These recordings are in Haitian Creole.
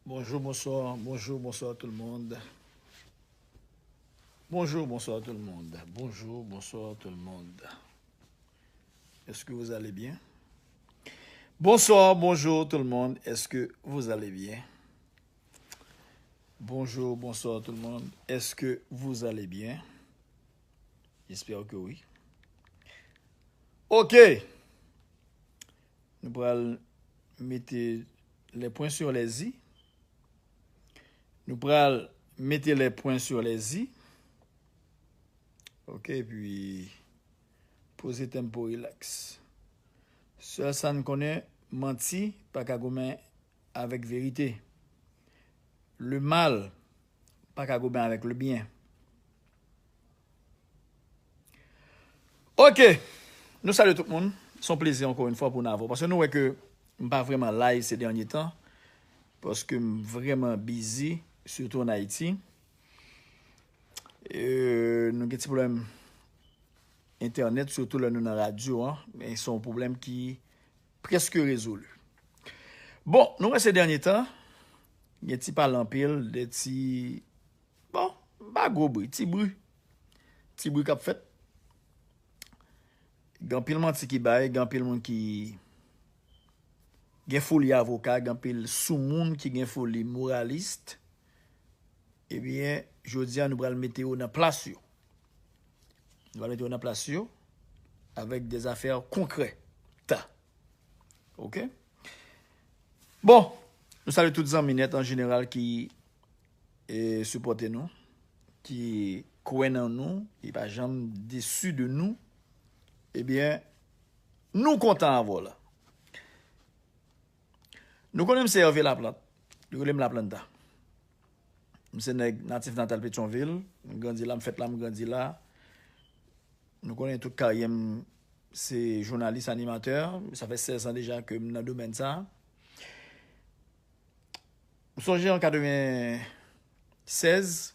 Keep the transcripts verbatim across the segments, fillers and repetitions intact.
Bonjour, bonsoir, bonjour, bonsoir tout le monde. Bonjour, bonsoir tout le monde. Bonjour, bonsoir tout le monde. Est-ce que vous allez bien? Bonsoir, bonjour tout le monde. Est-ce que vous allez bien? Bonjour, bonsoir tout le monde. Est-ce que vous allez bien? J'espère que oui. Ok. Nou pral mete les points sur les i. Nou pral mete les points sur les i. Ok, epi poze tempo, relax. Sèl sa n konnen, manti pa ka goumen avèk verite. Le mal pa ka goumen avèk le bien. Ok, nou salye tout moun. Se yon plezi ankò yon fwa pou n avè w. Paske nou wè ke m pa vrèman live se dènye tan. Paske m vrèman busy, sitou an Ayiti. E, nou gen ti pwoblèm entènèt, sitou lè nou nan radyo an. Men se yon pwoblèm ki prèske rezoli. Bon, nou wè se dènye tan, gen ti pale anpil, de ti, bon, pa gwo bri, ti bri. Ti bri k ap fèt. Gen anpil manti ki bay, gen anpil moun ki gen foli avoka, gen anpil soumoun ki gen foli moralis. Ebyen, jodi a, nou pral mete yo nan plas yo. Nou pral mete yo nan plas yo avèk de zafè konkrè. Ta. Ok? Bon, nou salye tout zanmi nèt an jeneral ki e, sipòte nou, ki kwè nan nou, ki pa janm desi de nou, ebyen, nou kontan avè w la. Nou konnen m se Hervé Laplante. Yo rele m Laplanta. M se nèg natif natal Petyonvil. M grandi la, m fèt la, m grandi la. Nou konnen tout karyè m se jounalis, animatè. Sa fè sèz an deja ke m nan domèn sa. M sonje an katreven sèz,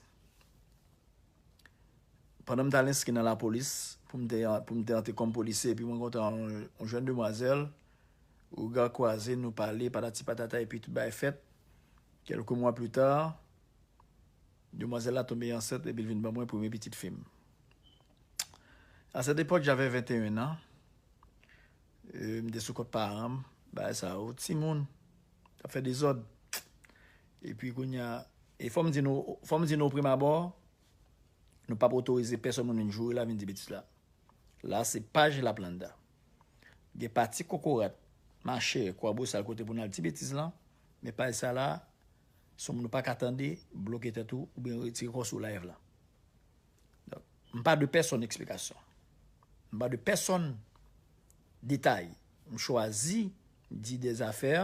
pandan m t al enskri nan lapolis, pou m te, pou m te antre kòm polisye, epi m rankontre yon, yon jèn demwazèl, rega kwaze, nou pale, patati patata, epi tout bagay fèt. Kèlke mwa pli ta, demwazèl la tonbe ansent, epi l vin ban mwen premye pitit fi m. À cette époque, j'avais vingt et un ans. E, m te sou kont paran m, bagay sa yo, timoun, t ap fè dezòd. Epi kounye a, e fò m di nou, fò m di nou, prime abord, nou p ap otorize pèsonn moun vin joure la, vin di betiz la. La, se paj Laplanda. Gen pati kokorat, machè, kwabosal kote pou n al di betiz lan, men paj sa la, se yon moun ou pa ka tande, bloke tèt ou, oubyen retire kò w sou live la. Donk, m pa de pèsonn eksplikasyon. M pa de pèsonn detay. M chwazi di de zafè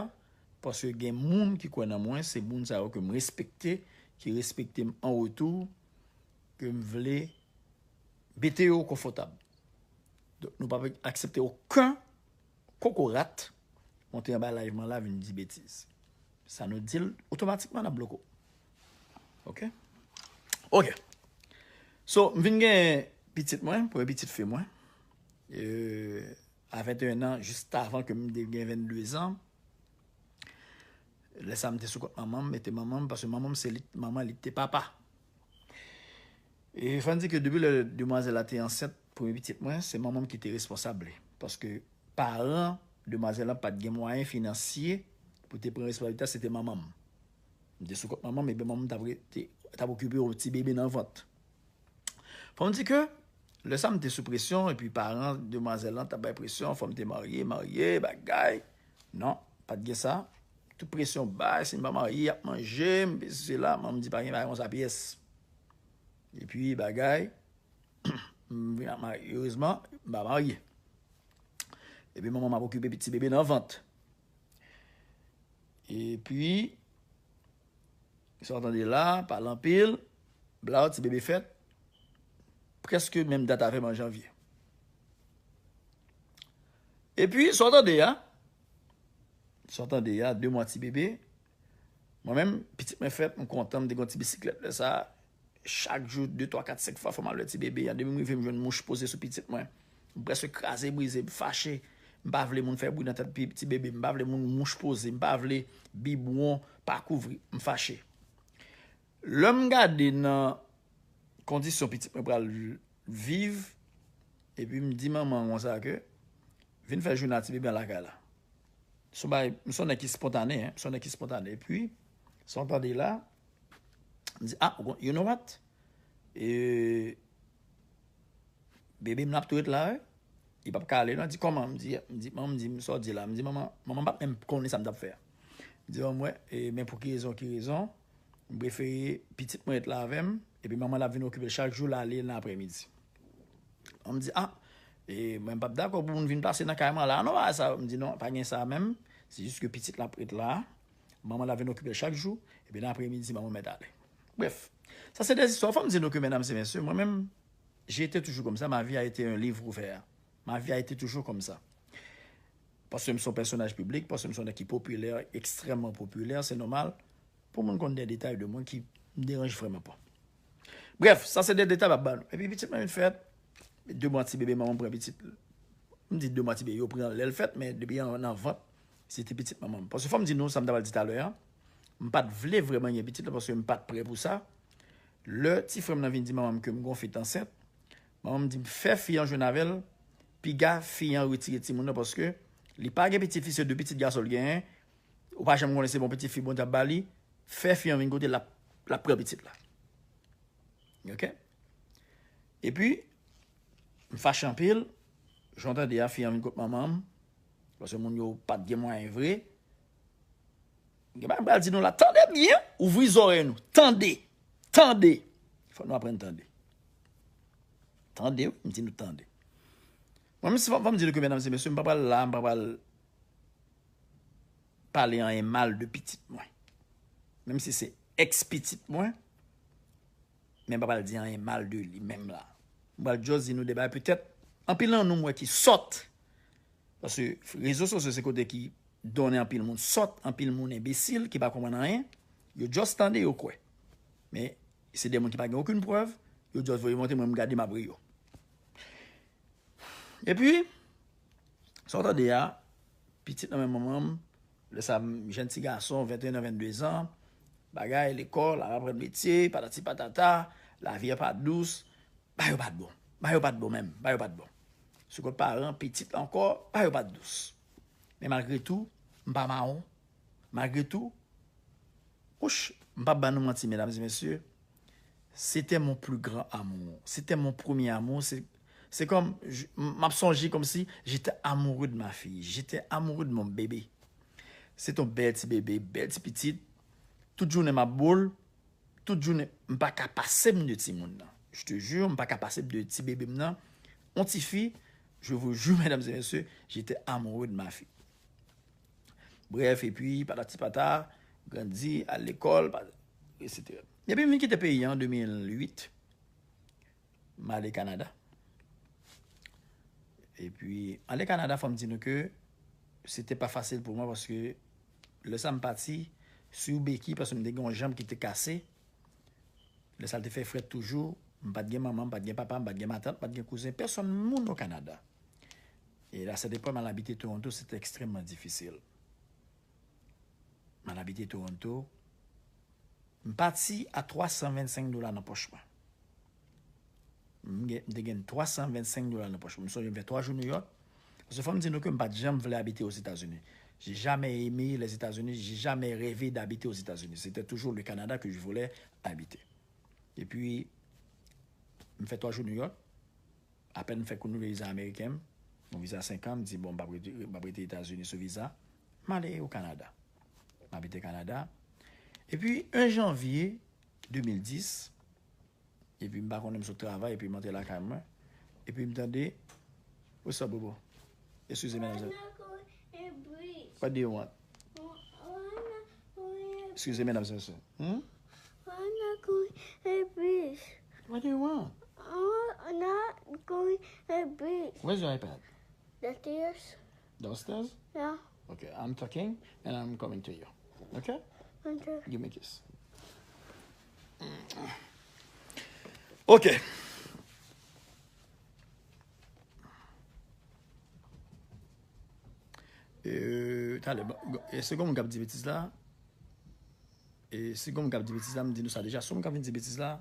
paske gen moun ki kwè nan mwen, se moun sa yo ke m respekte, ki respekte m an retou, ke m vle mete yo konfòtab. Donk, nou p ap aksepte okenn kokorat monte anba live mwen la vin di betiz. Sa nou di l, otomatikman n ap bloke w. Ok? Ok. So, m vin gen pitit mwen, premye pitit fi mwen. E, a venteyen an, jis avan ke m te gen vennde zan, lè sa m te sou kont manman m, mete manman m, paske manman m se li, manman li te papa. E fò n di ke depi lè demwazèl la te ansent, premye pitit mwen, se manman m ki te responsab li. Paske paran demwazèl la pa t gen mwayen finansye pou te pran responsablite a, se te manman m. M te sou kont manman m, ebyen manman m t ap rete, t ap okipe yon ti bebe nan vant. Fò m di ke lè sa m te sou presyon, epi paran demwazèl lan t ap bay presyon, fò m te marye, marye, bagay. Non, pa t gen sa. Tout presyon bay, si m pa marye, y ap manje m, sesi sela, manman m di pa gen bagay konsa pyès. Epi bagay, m vin ap marye, erezman, m pa marye. Epi manman m ap okipe ti bebe nan vant. Epi, sa w tande la, pale anpil, blaw, ti bebe fèt, prèske menm dat avè m an janvye. Epi, sa w tande a, sa w tande a, de mwa ti bebe, mwen menm, pitit mwen fèt, m kontan, m te gen yon ti bisiklèt lè sa a, chak jou, de, twa, kat, senk fwa, fò m al wè ti bebe a. Depi m rive, m jwenn mouch poze sou pitit mwen. M prèske kraze, brize, m fache. M pa vle moun fè bri nan tèt pi- ti bebe. M pa vle moun mouch poze. M pa vle bibwon pa kouvri. M fache. Lè m gade nan kondisyon pitit mwen pral viv, epi m di manman konsa ke vin fè jounen a ti bebe an lakay la. Se yon bagay, m se yon nèg ki spontane, en, m se yon nèg ki spontane. Epi, sa w tande la, m di, ah, you know what? E, bebe m ap tou ret la, wi. Li p ap ka ale, non. Li di, kòman? M di, m di, manman, m di, sa w di la? M di, manman, manman pa t menm konnen sa m t ap fè a. M di, manman, mwen, e, men pou ki rezon, ki rezon, m prefere pitit mwen ret la avè m, epi manman l ap vin okipe l chak jou, l ale nan aprèmidi. Manman m di, ah, e, mwen m p ap dakò pou moun vin pase nan kay mwen la, non, bagay sa. M di, non, pa gen sa menm, se jis ke pitit la ap ret la, manman l ap vin okipe l chak jou, epi nan aprèmidi, manman mèt ale. Bref, sa se de zistwa. Fò m di nou ke, medam e mesye, mwen menm, j'ai été toujours comme ça, ma vie a été un livre ouvert. Ma vie a été toujours comme ça. Paske m se yon pèsonaj piblik, paske m se yon nèg ki popilè, ekstrèmman popilè, se nòmal pou moun konn de detay de mwen ki m deranje vrèman pa. Bref, sa se de detay m ap ba nou. Epi pitit mwen vin fèt, de mwa ti bebe manman pran pitit. M di de mwa ti bebe, yo pran lè l fèt, men depi an, nan vant, se te pitit manman m. Paske fò m di nou, sa m ta pral di talè a, m pa t vle vrèman gen pitit la, paske m pa t prè pou sa. Lè ti frè m nan vin di manman m ke m gon fi t ansent, manman m di m fè fi an jwenn avè l, piga fi an retire timoun nan, paske li pa gen pitit fi, se de pitit gason l genyen, ou pa janm konnen se bon pitit fi Bondye ap ba li, fè fi an vin kote l, l ap, l ap pran pitit la. Oke? Epi, m fache anpil, jan w tande a, fi an vin kot manman m, paske moun yo pa t gen mwayen vre. Gen bagay m pral di nou la, tande byen, ouvri zòrèy nou, tande, tande. Fò nou aprann tande. Tande, wi, m di nou tande. Mwen, menm si fò, fò m di nou ke, medam e mesye, m pa pral la, m pa pral pale anyen mal de pitit mwen. Menm si se èks pitit mwen, men m pa pral di anyen mal de li menm la. M pral just di nou de bagay petèt anpil nan nou m wè ki sòt. Paske rezo sosyo se kote ki donnen anpil moun sòt, anpil moun enbesil ki pa konprann anyen. Yo just tande, yo kwè. Men se de moun ki pa gen okenn prèv, yo just voye monte, mwen m gade, m ap ri yo. Epi, sa w tande a, pitit nan men manman m, lè sa m jèn ti gason, venteyen an, vennde zan, bagay, lekòl, al aprann metye, patati patata, lavi a pa dous, bagay yo pa t bon. Bagay yo pa t bon menm, bagay yo pa t bon. Sou kot paran, pitit la ankò, bagay yo pa t dous. Men malgre tou, m pa mawon. Malgre tou, Ouch, m p ap ba nou manti, medam e mesye, c'était mon plus grand amour. C'était mon premier amour. C'est, c'est comme, je- m ap sonje kòmsi j'étais amoureux de ma fille. J'étais amoureux de mon bébé. Se te yon bèl ti bebe, bèl ti pitit. Tout jounen m ap bo l. Tout jounen, m pa ka pase m de timoun nan. Je te jure, m pa ka pase m de ti bebe m nan. On ti fi, je vous jure, mesdames et messieurs, j'étais amoureux de ma fille. Bref, epi patati patata, grandi, al lekòl, pa- etsetera. Epi m vin kite peyi an de mil uit, m ale Kanada. Epi, ale Kanada, fò m di nou ke se te pa fasil pou mwen, paske lè sa m pati sou beki, paske m te gen yon janm ki te kase. Lè sa l te fè frèt toujou, m pa t gen manman, m pa t gen papa, m pa t gen matant, m pa t gen kouzen, pèsonn moun o Kanada. E la, se depi m al abite Toronto, se te ekstrèmman difisil. M al abite Toronto, m pati a twa san vennsenk dola nan pòch mwen. M gen- m te gen twa san vennsenk dola nan pòch mwen. M sonje m fè twa jou Nouyòk. Paske fò m di nou ke m pa t janm vle abite Ozetazini. J'ai jamais aimé les États-Unis, j'ai jamais rêvé d'habiter aux États-Unis. C'était toujours le Canada que je voulais habiter. Epi, m fè twa jou Nouyòk. Apèn m fèk renouvle viza ameriken m, yon viza senk an, m di, bon, m p ap rete, m p ap rete Etazini sou viza. M ale o Kanada. M abite Kanada. Epi, en janvye de mil dis, epi m pa konnen, m sot travay, epi m antre lakay mwen. Epi m tande, what's up, bobo? Eskize, medam e mesye. What do you want? Eskize, medam e mesye. Hmm? What do you want? Where's your iPad? Downstairs? Yeah. Okay, I'm talking and I'm coming to you. Okay? Okay. Give me a kiss. Okay. E, talè, bon, e, se gon moun k ap di betiz la. E, se gon moun k ap di betiz la, m di nou sa deja. Si yon moun k ap vin di betiz la,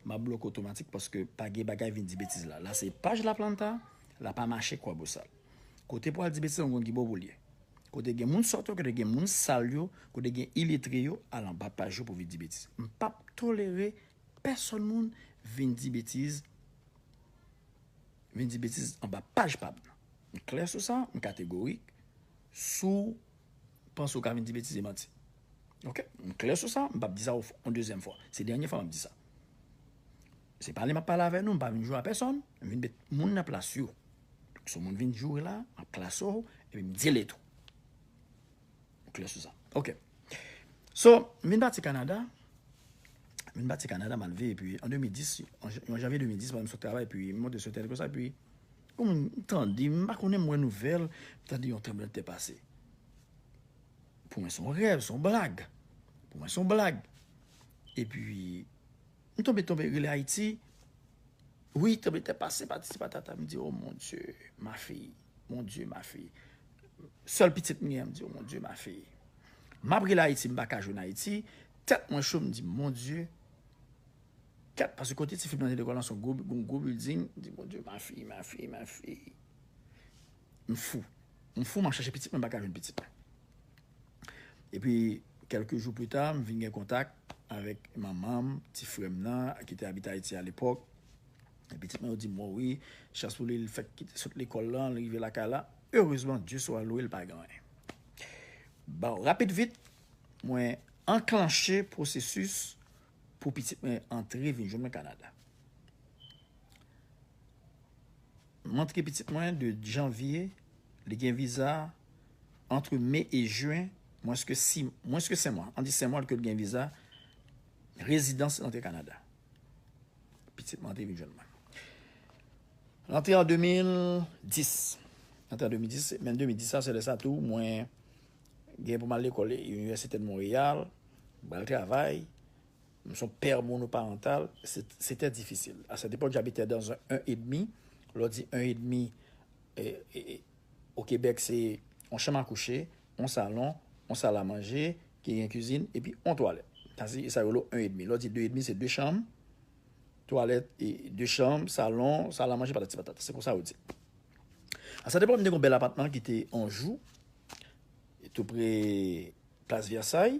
m ap bloke otomatik paske pa gen bagay vin di betiz la. La se paj Laplanta, la pa mache Kwabosal. Kote pou al di betiz la, ou konn ki bò pou l ye. Kote gen moun sòt yo, kote gen moun sal yo, kote gen iletre yo, al anba paj yo pou vin di betiz. M p ap tolere pèsonn moun vin di betiz, vin di betiz anba paj pa m nan. M klè sou sa, m kategorik. Si w panse w ka vin di betiz, e manti. Oke? M klè sou sa, m p ap di sa yon dezyèm fwa. Se dènye fwa m ap di sa. Se pale m ap pale avè nou, m pa vin jwe a pèsonn, m vin met moun nan plas yo. Si yon moun vin joure la, m ap klase w, epi m di l tou. Ou klè sou sa. Oke. So, m vin pati Kanada. M vin pati Kanada, m al viv, epi an de mil dis, an jan-, an janvye de mil dis, m sot travay, epi m monte sou entènèt konsa, epi yon moun tande, m pa konnen, m wè nouvèl, m tande yon tranblemanntè pase. Pou mwen, se yon rèv, se yon blag. Pou mwen, se yon blag. Epi, m tonbe, tonbe, rele Ayiti. Wi, tranblemanntè pase, patisi patata. M di, "Oh mon Dieu, ma fille. Mon Dieu, ma fille." Sèl pitit m gen, m di, "Oh mon Dieu, ma fille." M ap rele Ayiti, m pa ka jwenn Ayiti. Tèt mwen cho, m di, "Mon Dieu." Kèt, paske kote ti fi m nan te lekòl lan, se yon gwo, yon gwo building. M di, "Mon Dieu, ma fille, ma fille, ma fille." M fou. M fou, m ap chache pitit mwen, m pa ka jwenn pitit mwen. Epi, kèlke jou pita, m vin gen kontak avèk manman m, ti frè m nan, ki te abite Ayiti alepòk. E pitit mwen yo di m, "Wi, chans pou li, li fèk kite sot lekòl lan, li rive lakay la." Erezman, Dye swa lwe, li pa gen anyen. Bon, rapid vit, mwen anklanche pwosesis pou pitit mwen antre vin jwenn mwen Kanada. M antre pitit mwen de janvye, li gen viza antre me e jen, mwens ke sis, mwens ke senk mwa. Ann di senk mwa ke l gen viza rezidans antre Kanada. Pitit mwen antre vin jwenn mwen. L antre an de mil dis. L antre an de mil dis, men de mil dis sa, se lè sa tou, mwen gen pou m al lekòl Inivèsite de Montréal, m pral travay, m se yon pè monoparantal, se, se trè difisil. À cette époque, j'habitais dans un un et demi. Lè w di un et demi, e, e, e, o Kebèk, se yon chanm a kouche, yon salon, yon sal a manje, ki gen kizin, epi yon twalèt. Sa se, sa yo rele un et demi. Lè w di de et demi, se de chanm, twalèt, e de chanm, salon, sal a manje, patati patata. Se konsa yo di. À cette époque, m te gen yon bèl apatman ki te Anjou, tou pre Plas Vèsay.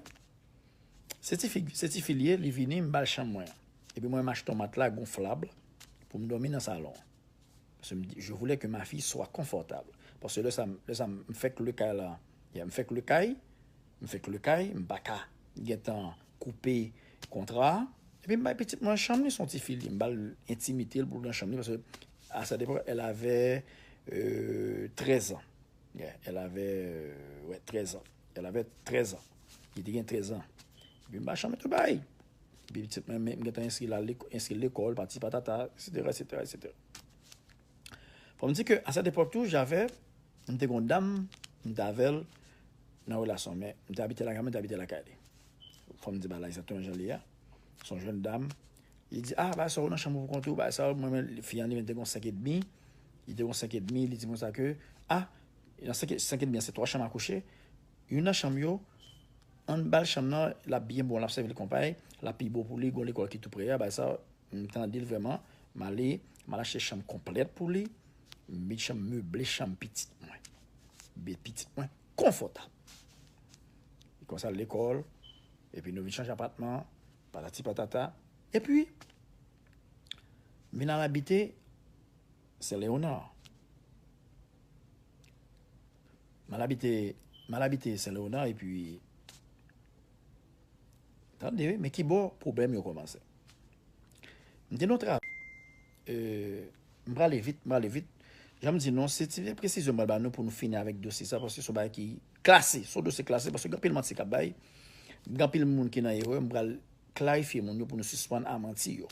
Se ti fi, se ti fi l ye, li vini, m ba l chanm mwen an. Epi mwen, m achte yon matla gonflab pou m dòmi nan salon an. Paske m di, je voulais que ma fille soit confortable. Paske lè sa, lè sa, m fèk lwe kay la. Ya, m fèk lwe kay, m fèk lwe kay, m pa ka gentan koupe kontra a. Epi m bay pitit mwen chanm li, se yon ti fi li. M ba l entimite l pou l nan chanm li, paske à cette époque, elle avait, euh, treize ans. Yeah, elle avait, euh, ouais, treize ans. Elle avait treize ans. Li te gen trèz an. Epi m ba chanm li tou bay. Epi pitit mwen, m gentan enskri l al lek-, enskri l lekòl, pati patata, et cetera, et cetera, et cetera. Fò m di ke à cette époque tou, j'avais, m te gen yon dam, m te avè l nan relasyon, men m te abite lakay mwen, m te abite lakay li. Fò m di bagay la egzakteman jan li ye a. Se yon jèn dam. Li di, "Ah, bagay sa ou nan chanm ou pou kont ou, bagay sa ou," mwen, men fi an li menm te gen senk edmi. Li te gen senk edmi, li di konsa ke, "Ah, nan senk, senk edmi an, se twa chanm a kouche. Youn nan chanm yo, ann ba l chanm nan, l ap byen bon, l ap sèvi l konpay, l ap pi bon pou li, gon lekòl ki tou pre a, bagay sa, m tande l vrèman, m ale, m al achte chanm konplèt pou li, m met chanm, meble chanm pitit mwen. Met pitit mwen konfòtab." Li konsa lekòl, epi nou vin chanje apatman, patati patata. Epi, m vin al abite Sen Leyonan. M al abite, m al abite Sen Leyonan, epi, tande, wi, men ki bò pwoblèm yo kòmanse. M te nan yon travay, euh, m prale vit, m prale vit. Jan m di nou, se ti presizyon m pral ba nou pou nou fini avèk dosye sa, paske se yon bagay ki klase, se yon dosye klase, paske gen anpil manti k ap bay, gen anpil moun ki nan erè, m pral klarifye moun yo pou nou sispann a manti yo.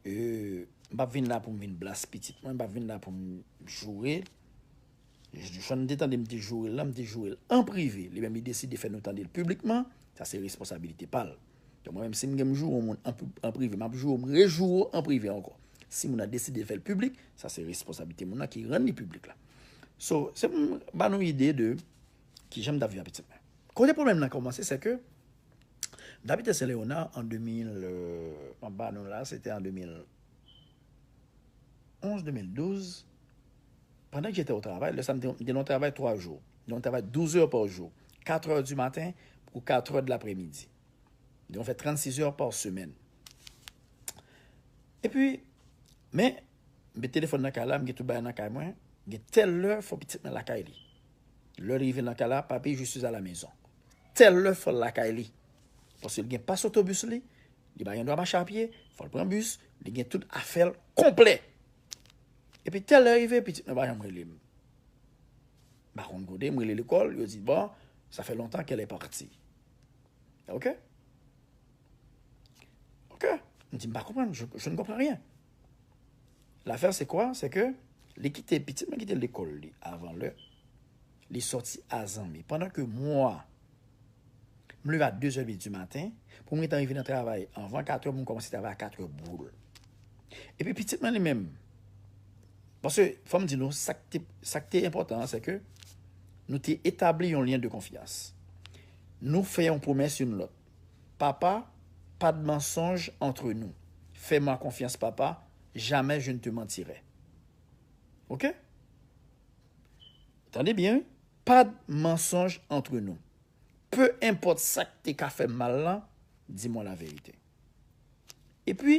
Euh, m p ap vin la pou m vin blas pitit mwen, m p ap vin la pou m joure l. Jan n te tande m te joure l la, m te joure l an prive. Li menm, li deside fè nou tande l piblikman, sa se responsabilite pa l. Donk, mwen menm, si m gen m joure yon moun an, pi-, an prive, m ap joure w, m rejoure w an prive ankò. Si moun nan deside fè l piblik, sa se responsabilite moun nan ki rann li piblik la. So, se pou m ba nou ide de Ki jan m t ap viv ak pitit mwen. Kote pwoblèm nan kòmanse, se ke m t abite Sen Lewona an de mil, euh, m ap ba nou la, se te an de mil onz, de mil douz. Pandan ke jete o travay, lè sa m te, m te nan yon travay twa jou. Yon travay douz è pa jou, kat è di maten pou kat è de lapremidi. Donk, fè trannsis è pa semèn. Epi, men, m met telefòn nan kay la, m gen tout bagay nan kay mwen, gen tèl lè fò pitit mwen lakay li. Lè li rive nan kay la, papi, je suis à la maison. Tèl lè fò l lakay li. Paske li gen pas otobis li, li pa gen dwa mache a pye, fò l pran bis, li gen tout afè l konplè. Epi tèl lè rive, pitit mwen pa janm rele m. M pa konn kote, m rele lekòl, yo di, bon, ça fait longtemps qu'elle est partie. Ok? Ok. M di, m pa konprann, je, je ne comprends rien. L'affaire, c'est quoi? C'est que li kite, pitit mwen kite lekòl li avan lè. Li sòti a zanmi. Pandan ke mwa, m leve a de zè di maten, pou m gentan rive nan travay anvan kat è, pou m kòmanse travay a kat è boul. Epi pitit mwen li menm, paske fò m di nou, sa k te, sa k te enpòtan an, se ke nou te etabli yon lyen de konfyans. Nou fè yon pwomès youn lòt. Papa, pas de mensonge entre nous. Fais-moi confiance, papa, jamais je ne te mentirai. Ok? Tande byen, wi. Pas de mensonge entre nous. Peu importe sa k te ka fè m mal lan, dis-moi la vérité. Epi,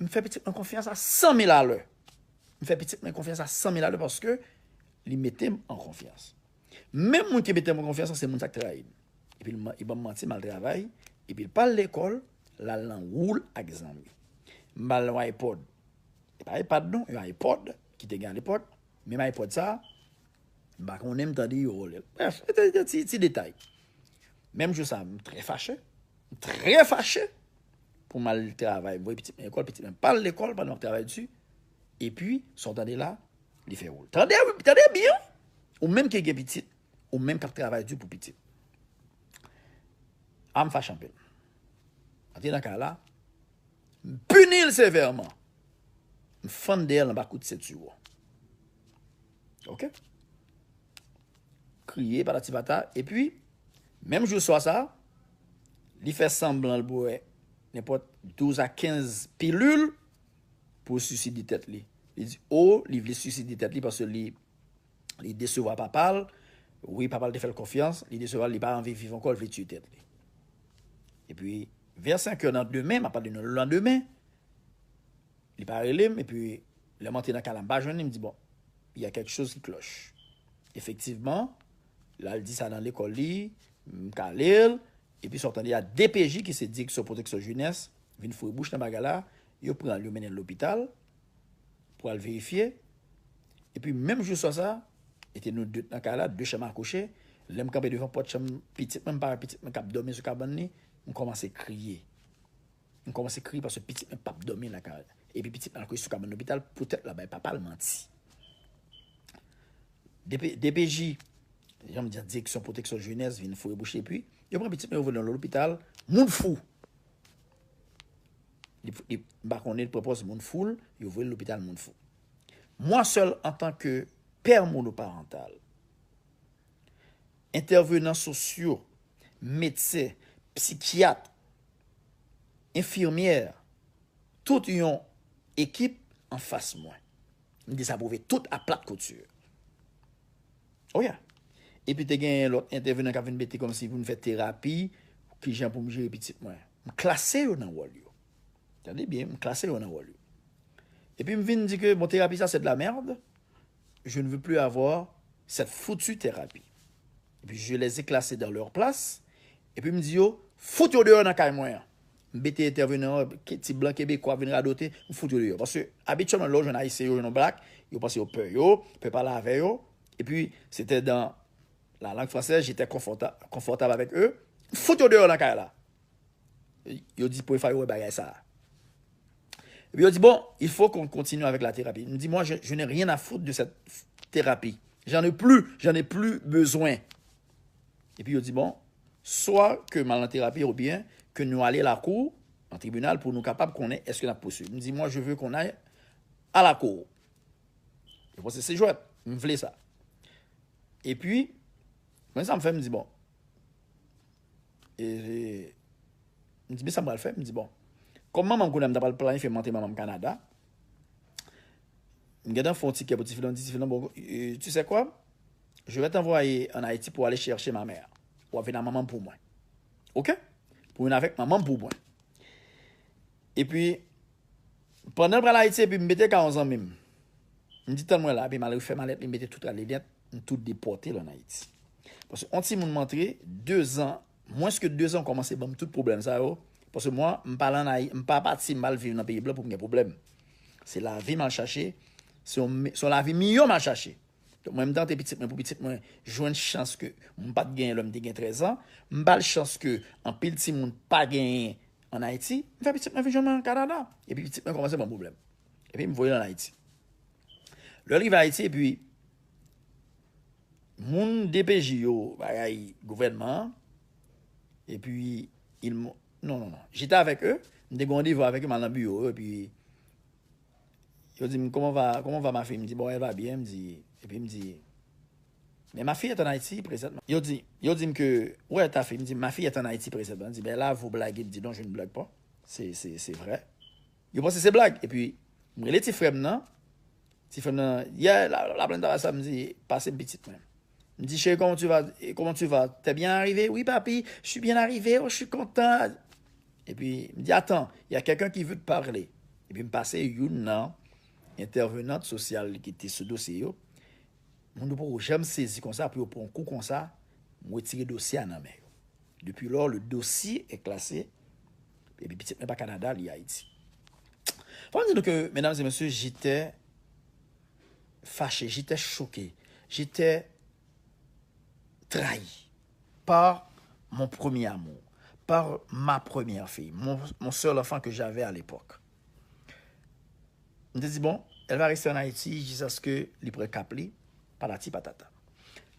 m fè pitit mwen konfyans a san mil alè. M fè pitit mwen konfyans a san mil alè paske li mete m an konfyans. Menm moun ki mete m an konfyans lan, se moun sa k trayi m. Epi li ban m manti, m al travay, epi l pa al lekòl, l al nan woul ak zanmi. M ba l yon iPod. E pa iPad non, yon iPod ki te gen alepòk. Menm iPod sa, m pa konnen, m tande yo vòlè l. Brèf, se te de ti, ti detay. Menm jou sa, m trè fache. M trè fache pou m al travay. M voye pitit mwen lekòl, pitit mwen pa al lekòl pandan m ap travay di. Epi, sa w tande la, li fè woul. Tande, tande byen! Ou menm ki gen pitit, ou menm k ap travay di pou pitit. A m fache anpil. Antre nan kay la, m pini l sevèman. M fann dèyè l anba kout senti w. Ok? Kriye, patati patata. Epi, menm jou swa sa, li fè sanblan l bwè nenpòt douz a kenz pilil pou l siside tèt li. Li di, o, li vle siside tèt li paske li, li desevwa papa l. Wi, papa l te fè l konfyans, li desevwa l, li pa anvi viv ankò, l vle tiye tèt li. Epi, vè senk è nan demen, m ap pale de nan lelandemen, li pa rele m, epi lè m antre nan kay la, m pa jwenn li, m di, bon, il y a quelque chose qui cloche. Efektivman, l al di sa nan lekòl li, m kale l, epi sa w tande a D P J, ki se Direksyon Pwoteksyon Jenès, vin foure bouch nan bagay la, yo pran l, yo mennen l lopital pou al verifye. Epi menm jou swa sa, e te nou de nan kay la, de chanm a kouche, lè m kanpe devan pòt chanm pitit mwen, m pa wè pitit mwen k ap dòmi sou kabann li, m kòmanse kriye. M kòmanse kriye paske pitit mwen p ap dòmi lakay la. Epi pitit mwen al kouche sou kabann lopital, poutèt l ap bay papa l manti. D P, D P J, jan m di, Direksyon Pwoteksyon Jenès vin foure bouch li, epi yo pran pitit mwen, yo voye l nan lopital, moun fou. Li, li, m pa konnen, li pran pòz moun fou l, yo voye l lopital moun fou. Moi seul, en tant que père monoparental, entèvenan sosyo, medsen, psikyat, enfimyè, tout yon ekip anfas mwen. M desapwouve tout à plate couture. Oh yeah. Epi te gen lòt entèvenan k ap vin mete kòmsi pou m fè terapi, kijan pou m jere pitit mwen. M klase yo nan wòl yo. Tande byen, m klase yo nan wòl yo. Epi m vin di ke, bon, terapi sa, c'est de la merde. Je ne veux plus avoir cette foutue thérapie. Epi je les ai classés dans leur place. Epi m di yo, fout yo deyò nan kay mwen an. M mete entèvenan an, ke-, ti blan kebekwa vin radote, m fout yo deyò. Paske abityèlman, lè w jwenn Ayisyen, yo jwenn yon blak, yo panse yo pè yo, pè pale avè yo. Epi, se te dans la langue française, j'étais conforta-, confortable avec eux. M fout yo deyò nan kay la. Yo di, premye fwa yo wè bagay sa a. Epi yo di, bon, il faut qu'on continue avec la thérapie. M di, moi, je, je n'ai rien à foutre de cette thérapie. J'en ai plus, j'en ai plus besoin. Epi yo di, bon, soit que m al nan terapi oubyen que nou ale lakou, an tribinal, pou nou kapab konnen èske n ap pouswiv. M di, moi, je veux qu'on aille à la cour. Yo panse se jwèt. M vle sa. Epi, Mwen sa m fè, m di, bon. E, e, m di, men sa m pral fè, m di, bon. Kòm manman m konnen m ta pral planifye montre manman m Kanada, m gentan fè yon ti kè pou tifi lan, m di, tifi lan, bon, e, tu sais quoi? Je vais t'envoyer en Haïti pour aller chercher ma mère. W ap vin ak manman m pou mwen. Oke? Pou vin avèk manman m pou mwen. Epi, pandan l pral Ayiti, epi m mete ka yon zanmi m. M di, tann mwen la, epi m al refè malèt li, m mete tout rad li nèt, m tou depòte l ann Ayiti. Paske yon timoun m antre, dezan, mwens ke dezan kòmanse ban m tout pwoblèm sa yo. Paske mwen, m pa al ann Ayi-, m pa pati, m al viv nan peyi blan pou m gen pwoblèm. Se lavi m al chache, se yon, se yon lavi miyò m al chache. Donk, mwen, m tante pitit mwen pou pitit mwen jwenn chans ke m pa t genyen lè m te gen trèz an. M ba l chans ke anpil timoun pa genyen ann Ayiti. M fè pitit mwen vin jwenn mwen Kanada. Epi pitit mwen kòmanse ban m pwoblèm. Epi m voye l ann Ayiti. Lè l rive Ayiti, epi moun D P J yo, bagay gouvènman an, epi il m-, non, non, non. J'étais avec eux, m te gen randevou avèk yo, m al nan biwo yo, epi yo di m, comment va, comment va ma fille? M di, bon, elle va bien, m di, epi m di, mais ma fille est en Haïti présentement. Yo di, yo di m ke, où est ta fille? M di, ma fille est en Haïti présentement. M di, ben là, vous blaguez, dis donc, je ne blague pas. C'est, c'est, c'est vrai. Yo panse se blag. Epi, m rele ti frè m nan. Ti frè m nan, yè, la, la plèn ta sa, m di, pase m pitit mwen. M di, chérie, comment tu vas? Comment tu vas? T'es bien arrivé? Oui, papi, je suis bien arrivé, oh, je suis content. Epi, m di, attends, il y a quelqu'un qui veut te parler. Epi, m pase youn nan entèvenant sosyal ki te sou dosye yo. Moun yo poko janm sezi konsa pou yo pran kou konsa, m retire dosye a nan men yo. Depuis lors, le dossier est classé, epi pitit mwen pa Kanada, li Ayiti. Fò m di nou ke, mesdames et messieurs, j'étais fâché, j'étais choqué, j'étais trahi par mon premier amour, par ma première fille, mon, mon seul enfant que j'avais à l'époque. M te di, bon, elle va rester en Haïti jusqu'à ce que li pran kap li, patati patata.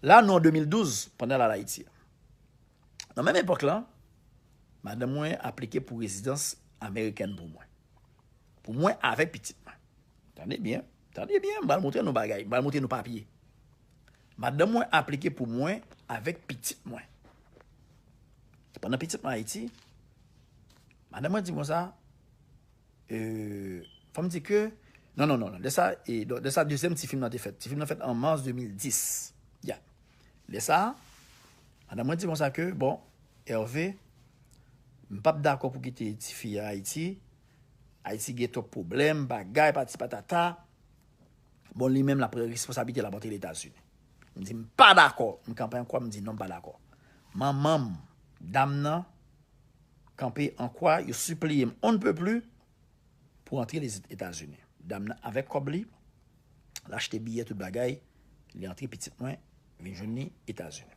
La, nou an de mil douz, pandan l al Ayiti a. Nan menm epòk lan, madanm mwen aplike pou rezidans amerikèn pou mwen. Pou mwen avèk pitit mwen. Tande byen, tande byen, m pral montre nou bagay, m pral montre nou papye. Madanm mwen aplike pou mwen avèk pitit mwen. Pandan pitit mwen Ayiti, madanm mwen di konsa, euh, fò m di ke, non, non, non, non, lè sa, e, lè sa, dezyèm ti fi m nan te fèt. Ti fi m nan fèt an mas de mil dis. Ya. Lè sa, madanm mwen di konsa ke, bon, Hervé, m p ap dakò pou kite ti fi a Ayiti. Ayiti gen twòp pwoblèm, bagay, pati patata. Bon, li menm, l ap pran responsablite l ap antre Letazini. M di, m pa dakò. M kanpe an kwa, m di, non, m pa dakò. Manman m, dam nan, kanpe an kwa, yo sipliye m, on ne peut plus, pou antre Lez-, Etazini. Dam nan, avèk kòb li, l achte biyè, tout bagay, li antre pitit mwen, vin jwenn li Etazini.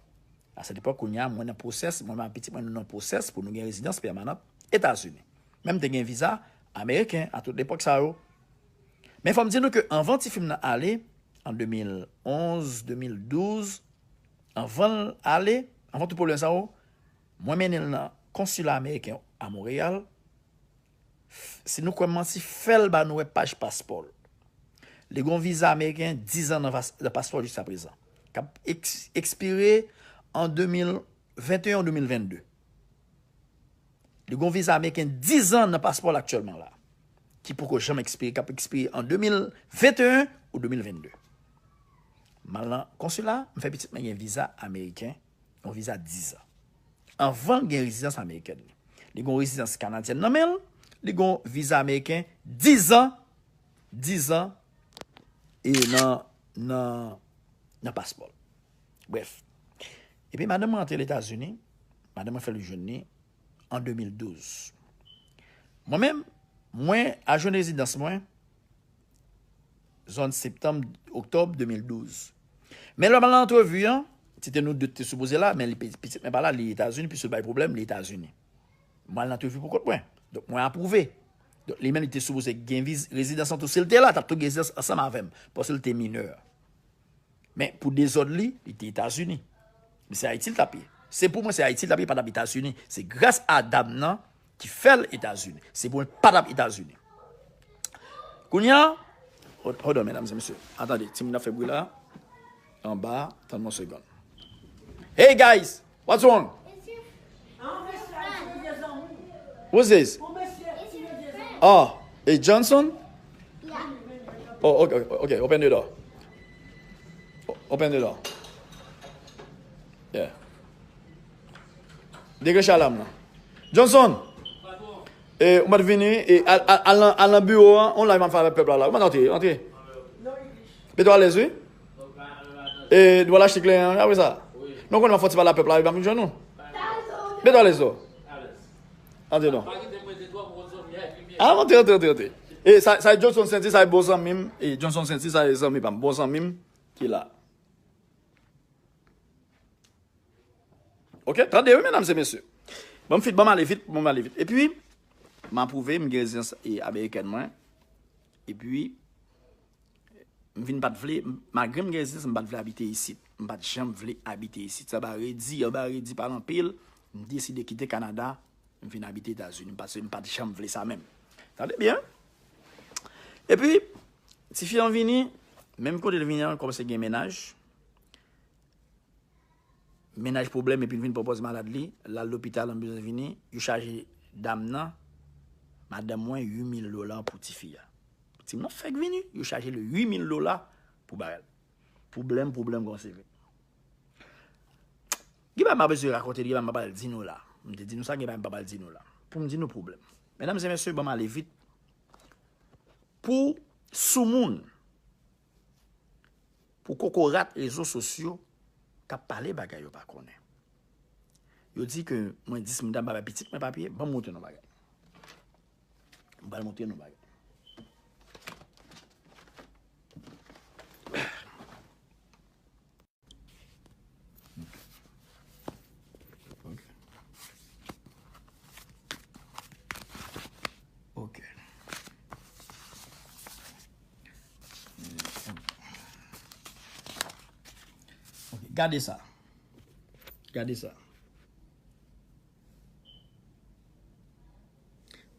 A sèt epòk, kounye a, mwen nan pwosès, mwen ak pitit mwen, nou nan pwosès pou nou gen rezidans pèmanan Etazini. Men m te gen viza ameriken a tout epòk sa yo. Men fò m di nou ke anvan ti fi m nan ale, an de mil onz, de mil douz, anvan l ale, anvan tout pwoblèm sa yo, mwen mennen l nan konsila ameriken a Monreyal. F-, si nou kwè m manti, fè l ba nou wè paj paspò l. Li gen yon viza ameriken diz an nan pas-, nan paspò l jiskaprezan. K ap eks-, ekspire an de mil venteyen ou de mil vennde. Li gen yon viza ameriken diz an nan paspò l aktyèlman la, ki poko janm ekspire, k ap ekspire an de mil venteyen ou de mil vennde. M al nan konsila, m fè pitit mwen gen viza ameriken, yon viza diz an. Anvan l gen rezidans amerikèn li. Li gen yon rezidans kanadyèn nan men l, li gen yon viza ameriken diz an, diz an, e nan, nan, nan paspò l. Brèf. Epi madanm mwen antre Letazini, madanm mwen fè l jwenn li an de mil douz. Mwen menm, mwen al jwenn rezidans mwen, zòn septanm, oktòb de mil douz. Men lè m al nan antrevi an, se te nou de ki te sipoze la, men li, pitit mwen pa la, li Etazini, piske l bay pwoblèm, li Etazini. Mwen al nan antrevi pou kont mwen. Donk, mwen apwouve. Donk, li menm, li te sipoze gen viz-, rezidans an tou. Si l te la, t ap tou gen rezidans ansanm avè m, paske l te minè. Men, pou dezòd li, li te Etazini. Men se Ayiti l t ap ye. Se pou mwen, se Ayiti l t ap ye, pa t ap Etazini. Se gras a dam nan ki fè l Etazini. Se pou mwen, pa t ap Etazini. Kounye a, hold, hold on, medam e mesye. Atande, timoun ap fè bri la. Anba, tann mwen yon segonn. Hey guys, what's wrong? Who's this? Oh, it's Johnson? Oh, okay, okay, open the door. O- Open the door. Yeah. Deklanche alam nan. Johnson! E, ou mèt vini, e, al, al, al nan, al nan biwo an, on live m ap fè avèk pèp la la. Ou mèt antre, antre. Mete w alèz, wi. E, nou al achte kleren an, apre sa. Non, konnen m ap fè ti pale ak pèp la, epi m ap vin jwenn nou. Mete w alèz, non. Antre, non. A, antre, antre, antre, antre. E, sa, sa e Johnson Senti, sa e bon zanmi m. E, Johnson Senti, sa e zanmi pa m. Bon zanmi m, ki la. Ok, tande wi, medam e mesye. Ban m fit, ban m ale vit, ban m ale vit. Epi, m apwouve, m gen rezidans e, amerikèn mwen. Epi, m vin pa t vle, m- malgre m gen rezidans, m pa t vle abite isit. M pa t janm vle abite isit. Sa ba redi, anba redi pa l anpil, m deside kite Kanada, m vin abite Etazini. Paske m pa t janm vle sa menm. Tande byen. Epi, tifi an vini, menm kote l vini an, kòmanse gen mennaj. Mennaj pwoblèm epi l vin pran pòz malad li, l al lopital, anbilans vini, yo chaje dam nan, madanm mwen, uit mil dola pou tifi a. Ti moun nan fèk vini, yo chaje l uit mil dola pou bagay. Pwoblèm, pwoblèm kòmanse vin. Gen bagay m pa bezwen rakonte, gen bagay m pa pral di nou la. M te di nou sa, gen bagay m pa pral di nou la. Pou m di nou pwoblèm. Medam e mesye, ban m ale vit. Pou soumoun, pou kokorat rezo sosyo k ap pale bagay yo pa konnen. Yo di ke mwen dis moun ta ba pitit mwen papye, ban m montre nou bagay. M pral montre nou bagay. Ok. Ok. Ok, gade sa. Gade sa.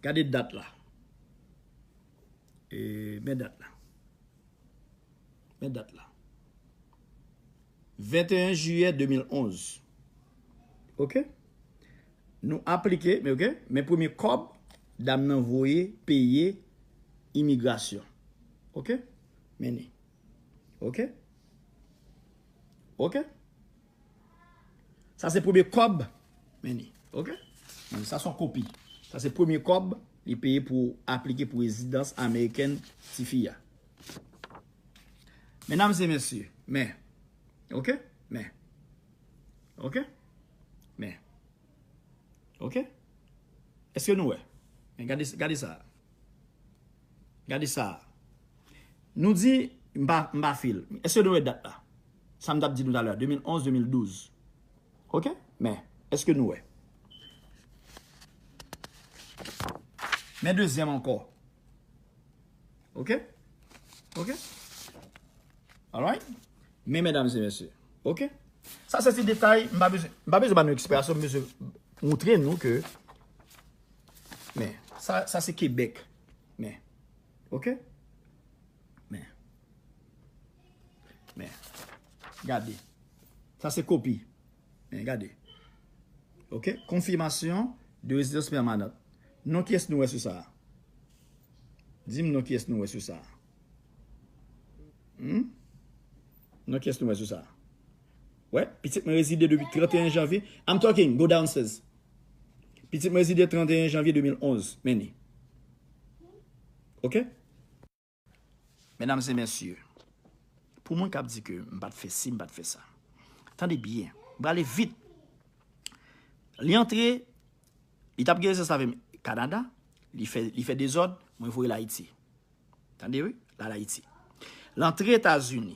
Gade dat la. E, men dat la. Men dat la. Venteyen jiyè de mil onz. Ok? Nou aplike, men ok? Men premye kòb dam nan voye peye imigrasyon. Ok? Men li. Ok? Ok? Sa se premye kòb. Men li. Ok? Men sa se yon kopi. Sa se premye kòb li peye pou aplike pou rezidans amerikèn tifi a. Medam e mesye, men. Ok? Men. Ok? Men. Ok? Èske nou wè? Men gade, gade sa. Gade sa. Nou di, m pa, m pa fil. Èske nou wè dat la? Sa m t ap di nou talè, de mil onz, de mil douz. Ok? Men, èske nou wè? Men dezyèm ankò. Ok? Ok? Alright? Men, medam e mesye. Ok? Sa se ti detay, m pa bezwen, m pa bezwen ba nou eksplikasyon, m bezwen montre nou ke, men, sa, sa se Kebèk. Men, ok? Men. Men. Gade. Sa se kopi. Men, gade. Ok? Konfimasyon de rezidans pèmanan. Non kiyès nou wè sou sa a? Di m non kiyès nou wè sou sa a? Hmm? Non kiyès nou wè sou sa a? Wè, pitit mwen rezide depi trannteyen janvye. I'm talking, go downstairs. Pitit mwen rezide trannteyen janvye de mil onz. Men li. Ok? Medam e mesye, pou moun k ap di ke m pa t fè si, m pa t fè sa, tande byen, m prale vit. Li antre, li t ap gen rezidans avè m Kanada, li fè, li fè dezòd, mwen voye l Ayiti. Tande wi, l al Ayiti. L antre Etazini.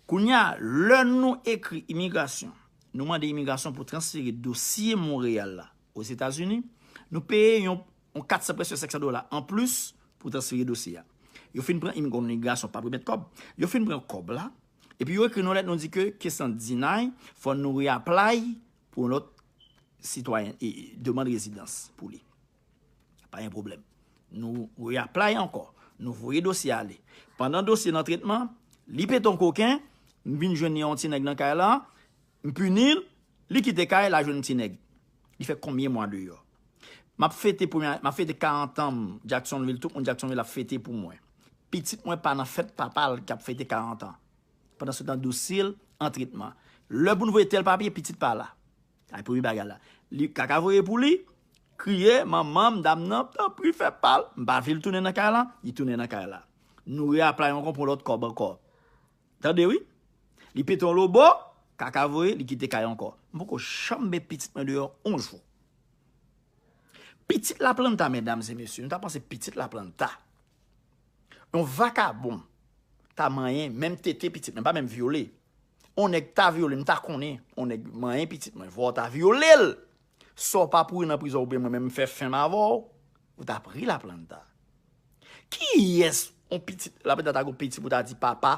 Kounye a, lè nou ekri imigrasyon, nou mande imigrasyon pou transfere dosye Monreyal la Ozetazini, nou peye yon, yon kat san, prèske senk san dola anplis pou transfere dosye a. Yo fin pran imi-, imigrasyon pa remèt kòb. Yo fin pran kòb la, epi yo ekri nou lèt, nou di ke kesyon deny, fò nou reapply pou yon lòt sitwayen, e, demann rezidans pou li. Pa gen pwoblèm. Nou reapply ankò. Nou voye dosye ale. Pandan dosye nan tretman, li pete yon koken, m vin jwenn yon ti nèg nan kay la, M pini l, li kite kay, l al jwenn ti nèg. Li fè konbyen mwa deyò? M ap fete premye, m ap fete karant an m Jacksonville, tout moun Jacksonville ap fete pou mwen. Pitit mwen pa nan fèt papa l k ap fete karant an. Pandan se tan, Doucille an tretman. Lè pou n voye tèl papye, pitit pa la. Ay, premye bagay la. Li, kaka voye pou li, kriye, manman m, dam nan, tanpri, fè pa l. M pa vle l tounen nan kay la, li tounen nan kay la. Nou reaplay ankò pou lòt kòb ankò. Tande wi. Li pete yon lobo, kaka voye, li kite kay ankò. M poko janm met pitit mwen deyò yon jou. Pitit Laplanta, medam e mesye, nou ta panse pitit Laplanta. Yon vakabon ta manyen, menm tete pitit mwen, pa menm vyole. Yon nèg ta vyole, m ta konnen, yon nèg manyen pitit mwen, vwa w ta vyole l. Sa w pa pouri nan prizon oubyen mwen menm m fè fenm avè w, ou ta pri Laplanta. Kiyès yon pitit Laplanta ta gon pitit pou ta di papa,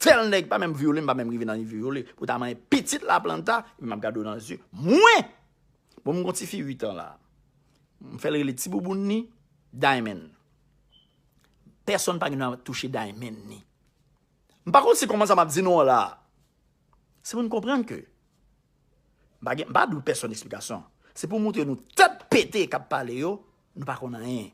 tèl nèg pa menm vyole m, pa menm rive nan nivo vyole, pou ta manyen pitit Laplanta, epi m ap gade w nan zye. Mwen! Bon, m gon tifi uit an la. M fè l rele ti bouboun ni Diamond. Pèsonn pa gen dwa touche Diamond ni. M pa konn si kòman sa m ap di nou an la. Se pou n konprann ke m pa gen, m pa dwe pèsonn eksplikasyon. Se pou montre nou tèt pete k ap pale yo, nou pa konn anyen.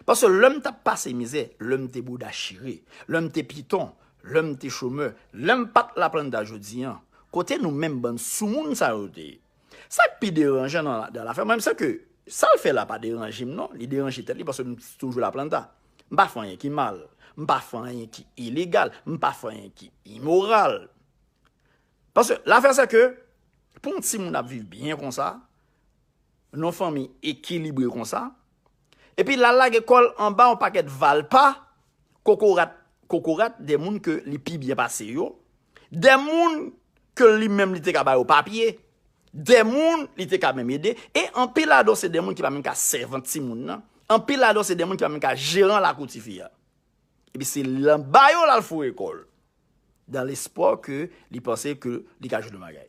Paske lè m t ap pase mizè, lè m te bouda chire, lè m te piton, lè m te chomè, lè m pa t Laplanta jodi an, kote nou menm bann soumoun sa yo te ye? Sa k pi deranjan nan, nan lafè, mwen, se ke sa l fè la pa deranje m, non. Li deranje tèt li paske m toujou Laplanta. M pa fè anyen ki mal. M pa fè anyen ki ilegal. M pa fè anyen ki imoral. Paske lafè se ke, pou yon timoun ap viv byen konsa, nan yon fanmi ekilibre konsa, epi l al lage kò l anba yon pakèt valpa, kokorat, kokorat, de moun ke li pi byen pase yo, de moun ke li menm li te ka ba yo papye, de moun li te ka menm ede, e anpil ladan se de moun ki pa menm ka sèvant timoun nan, anpil ladan se de moun ki pa menm ka jeran lakou tifi a. Epi se anba yo l al foure kò l, dans l'espoir ke li panse ke li ka jwenn yon bagay.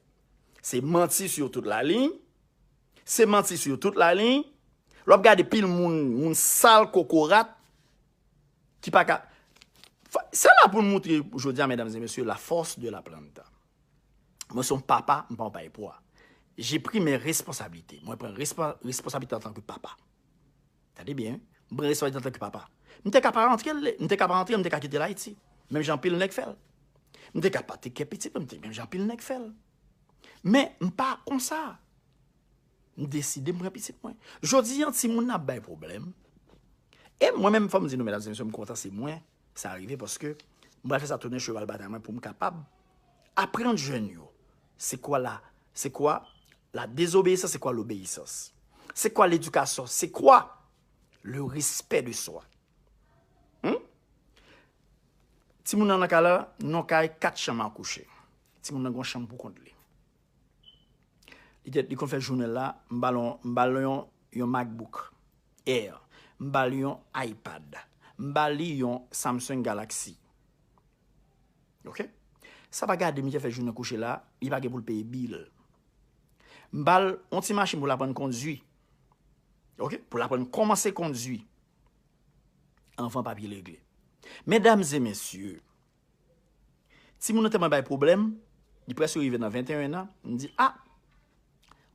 Se manti sur toute la ligne, se manti sur toute la ligne. Lè w ap gade pil moun, moun sal kokorat, ki pa ka. Fò, se la pou n montre jodi a, medam e mesye, la force de Laplanta. Mwen se yon papa, m pa yon payepwa. J'ai pris mes responsabilités. Mwen pran respo-, responsablite antanke papa. Tande byen, wi. M pran responsablite antanke papa. M te ka pa rantre, m te ka pa rantre, m te ka kite l Ayiti. Menm jan anpil nèg fè l. M te ka pa teke pitit mwen, m te, menm jan anpil nèg fè l. Men, m pa konsa. M deside m pran pitit mwen. Jodi a, timoun nan ap bay pwoblèm. E mwen menm, fò m di nou, medam e mesye, m kontan se mwen sa rive paske m pral fè sa tounen cheval batay mwen pou m kapab aprann jèn yo se kwa la, se kwa la désobéissance, se kwa l'obéissance, se kwa l'éducation, se kwa le respect de soi. Hmm? Timoun nan nan kay la, nan kay kat chanm a kouche. Timoun nan gon chanm pou kont li. Li te, li konn fè jounen l la, m ba l yon, m ba l yon, yon MacBook Air. M ba l yon iPad. M ba li yon Samsung Galaxy. Ok? Sa pa gade misye fè jounen kouche la, li pa gen pou l peye bil. M ba l yon ti machin pou l aprann kondui. Ok? Pou l aprann kòmanse kondui. Anvan papye l regle. Medam e mesye, timoun nan tèlman bay pwoblèm, li prèske rive nan venteyen an, m di, a,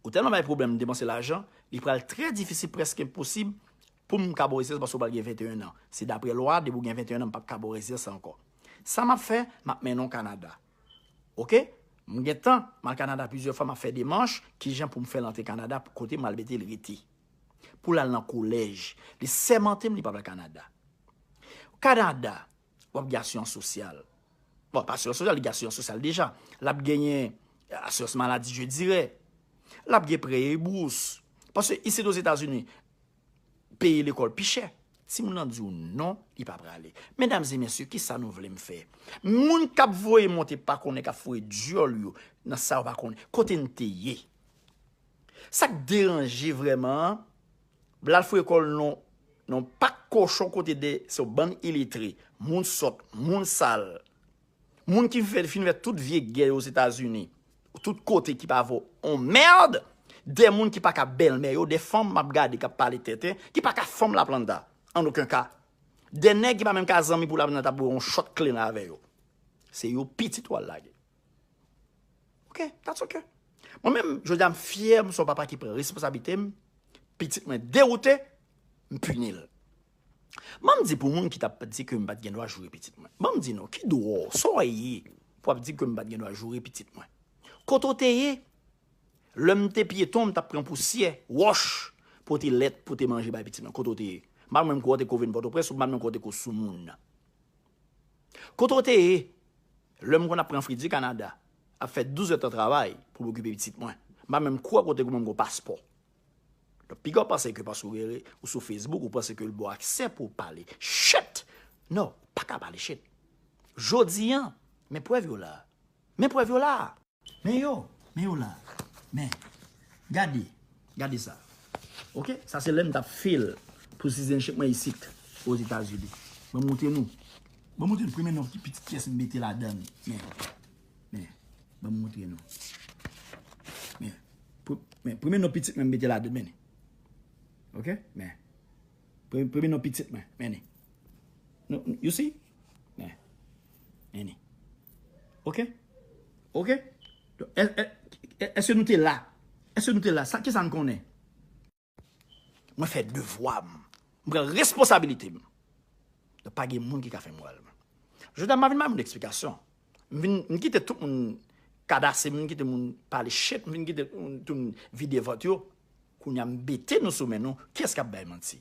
ou tèlman bay pwoblèm, m depanse lajan, li pral trè difisil, prèske enposib, pou m ka ba w rezidans paske w pral gen venteyen an. Se daprè lwa, depi w gen venteyen an, m p ap ka ba w rezidans ankò. Sa m ap fè, m ap mennen w Kanada. Ok? M gen tan, m al Kanada plizyè fwa, m ap fè demach, kijan pou m fè l antre Kanada, kote m al mete l rete. Pou l al nan kolèj. Li sèmante m, li p ap al Kanada. Kanada, w ap gen asirans sosyal. Bon, pa asirans sosyal, li gen asirans sosyal deja. L ap genyen asirans maladi, je dirais. L ap gen prè e bous. Paske isit Ozetazini, peye lekòl pi chè. Timoun nan di w non, li pa prale. Medam e mesye, kisa nou vle m fè? Moun k ap voye monte pa konnen, k ap foure dyòl yo nan sa yo pa konnen. Kote n te ye? Sa k deranje vrèman an, l al foure kò l nan, nan pak kochon kote de, se yon bann iletre, moun sòt, moun sal, moun ki fè, fin fè tout vye gè yo Ozetazini, tout kote ki pa vo on mèd, de moun ki pa ka bèlmè yo, de fanm m ap gade k ap pale tenten, ki pa ka fanm Laplanta, an okenn ka. De nèg ki pa menm ka zanmi pou Laplanta pou yon chòt kle nan avè yo. Se yo pitit w al lage. Ok, that's ok. Mwen menm, jodi a m fyè, m se yon papa ki pran responsablite m, pitit mwen dewoute, m pini l. Ban m di pou moun ki t ap di ke m pa t gen dwa joure pitit mwen. Ban m di nou, ki dwòl, sa w ye pou w ap di ke m pa t gen dwa joure pitit mwen? Kote w te ye? Lè m te pyeton, m t ap pran pousyè, wòch, pote lèt, pote manje bay pitit mwen. Kote w te ye? M pa menm kwè w te ko vin Pòtoprens, ou m pa menm kwè w te ko sou moun nan. Kote w te ye? Lè m konn ap pran Fridi Kanada, ap fè douz èdtan travay pou m okipe pitit mwen. M pa menm kwè kote pou mwen m gon paspò. Donk, piga w panse ke paske w gen re-, ou sou Facebook, ou panse ke l ba w aksè pou w pale. Shit! Non, ou pa ka pale shit. Jodi a, men prèv yo la. Men prèv yo la. Men yo, men yo la. Men, gade, gade sa. Oke? Sa se lè m t ap fil pou citizenship mwen isit, Ozetazini. Ban m montre nou. Ban m montre nou premye non ki pitit pyès m mete ladan l. Men, men, ban m montre nou. Men, pre-, men, premye non pitit mwen m mete ladan l, men. Oke? Men, pre-, premye non pitit mwen, men. Nou, you see? Men, men. Oke? Oke? Donk, è-, è-, è-, èske nou te la? Èske nou te la? Sa, kisa n konnen? Mwen fè devwa m. Mwen pran responsabilite m. Donk, pa gen moun ki ka fè moral mwen. Jodi a, m pa vin bay moun eksplikasyon. M vin, m kite tout moun kadase m, m kite moun pale shit, m vin kite tout moun, tout moun vide vant yo. Kounye a, m mete nou sou men nou, kiyès k ap bay manti?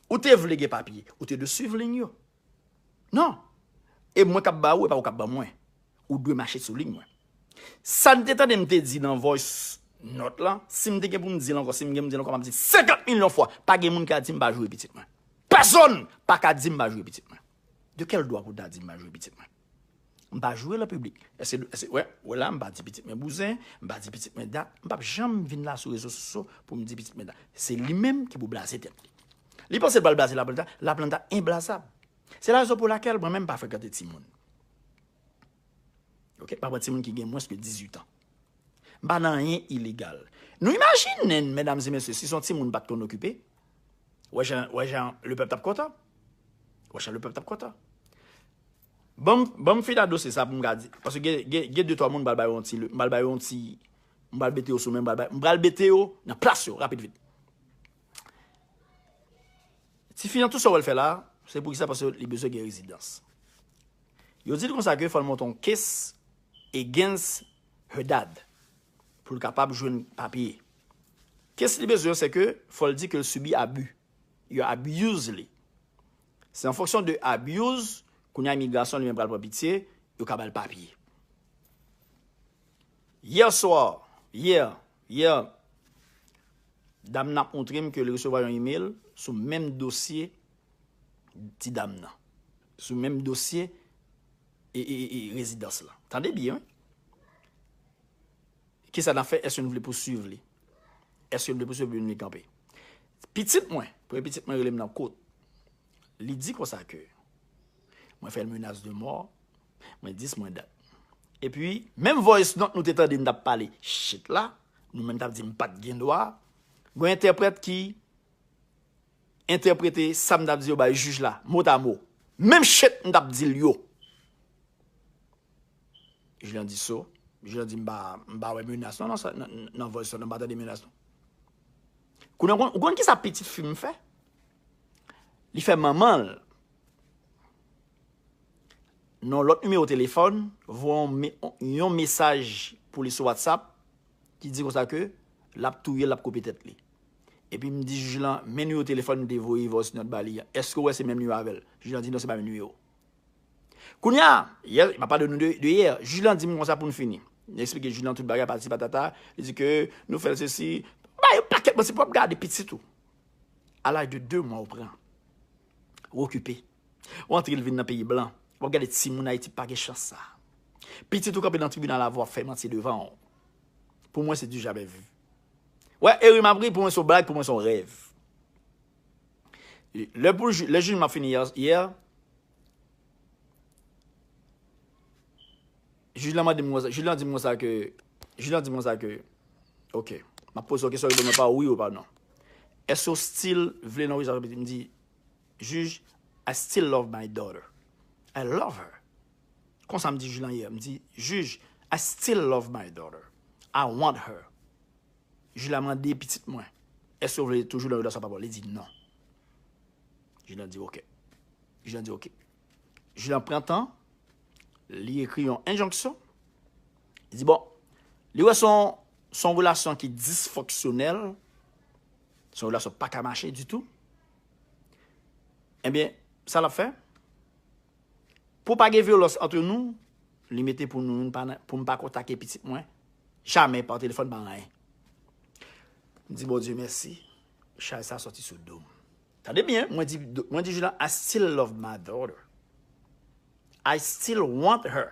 Ou te vle gen papye, ou te dwe swiv liy yo. Non. E mwen k ap ba ou, e pa ou k ap ban mwen. Ou dwe mache sou liy mwen. Sa n te tande m te di nan voice note lan, si m te gen pou m di l ankò, si m gen pou m di l ankò, m ap di senkant milyon fwa, pa gen moun ki ka di m pa joure pitit mwen. Pèsonn pa ka di m pa joure pitit mwen. De kèl dwa pou ta di m pa joure pitit mwen? M pa joure lan piblik. Èske, èske, wè, wè la, m pa di pitit mwen bouzen, m pa di pitit mwen dat, m p ap janm vin la sou rezo sosyo pou m di pitit mwen dat. Se li menm ki pou blaze tèt li. Li panse l pral blaze Laplanta, Laplanta enblazab. Se la rezon pou lakèl mwen menm m pa frekante timoun. Oke, m pa pran timoun ki gen mwens ke dizuit an. M pa nan anyen ilegal. Nou imajine, medam e mesye, si se yon timoun pa t konn okipe, wè jan, wè jan lepèp t ap kontan. Wè jan lepèp t ap kontan. Ban m, ban m fini ak dosye sa pou m ka di, paske gen, gen, gen de twa moun m pral ba yo yon ti, m pral ba yo yon ti, m pral mete yo sou men, m pral ba, m pral mete yo nan plas yo, rapid vit. Tifi an, tout sa w wè l fè la, se poukisa, paske li bezwen gen rezidans. Yo di l konsa ke fò l monte yon case against her dad pou l kapab jwenn papye. Case li bezwen, se ke fò l di ke l sibi abi. Yo abuse li. Se an fonksyon de abuse, kounye a imigrasyon li menm pral pran pitye, yo ka ba l papye. Yè swa, yè, yè, dam nan ap montre m ke l resevwa yon email sou menm dosye ti dam nan. Sou menm dosye e, e, e, e rezidans lan. Tande byen, wi. Kisa n ap fè? Èske nou vle pouswiv li? Èske nou vle pouswiv li kanpe? Pitit mwen, premye pitit mwen rele m nan kot. Li di konsa ke mwen fè l menas de mò, mwen di s mwen dat. Epi, menm voice note nou te tande m t ap pale shit la, nou menm t ap di m pa t gen dwa, gen entèprèt ki entèprete sa m t ap di yo bay jij la, mot a mo. Menm shit m t ap di l yo. Julien di so. Julien di m pa, m pa wè menas non, nan sa, nan, nan voice note, m pa tande menas non. Kounye a, ou konn, ou konn kisa pitit fi m fè? Li fè manman l, nan yon lòt nimewo telefòn, voye yon me-, yon mesaj pou li sou WhatsApp, ki di konsa ke l ap touye l, l ap koupe tèt li. Epi m di jij lan, men nimewo telefòn m te voye voice note ba li an. Èske w wè se menm nimewo avè l? Jij lan di non, se pa menm nimewo. Kounye a, yè, m ap pale nou de, de yè, jij lan di m konsa pou n fini. Li eksplike jij lan tout bagay, pati patata, li di ke nou fè l sesi, bay yon pakèt manti pou w ap gade pitit ou. A laj de de mwa ou pran. Ou okipe. Ou antre l vin nan peyi blan. W ap gade timoun Ayiti pa gen chans sa. Pitit ou kanpe nan tribinal avè w ap fè manti devan w. Pou mwen, se du jamais vu. Wè, e ri m ap ri, pou mwen, se yon blag, pou mwen, se yon rèv. Lè pou jij, lè jij m ap fini yè, yè, jij lan mande m konsa, jij lan di m konsa ke, jij lan di m konsa ke, oke, m ap poze yon kesyon, reponn mwen pa wi ou pa non. Èske w still vle nan rezon? M di, jij, I still love my daughter. I love her. Konsa m di jij lan yè, m di, jij, I still love my daughter. I want her. Julian mande pitit mwen, èske w vle toujou nan relasyon papa w? Li di non. Julian di ok. Julian di ok. Julian pran tan, li ekri yon enjonksyon. Li di bon, li wè se yon, se yon relasyon ki disfonksyonèl, se yon relasyon pa ka mache ditou. Ebyen, sa l ap fè? Pou pa gen vyolans ant nou, li mete pou nou, pou m pa kontakte pitit mwen jamè pa telefòn, pa anyen. M di Bondye mèsi, chay sa sòti sou do m. Tande byen, mwen di, mwen di Julian, I still love my daughter. I still want her.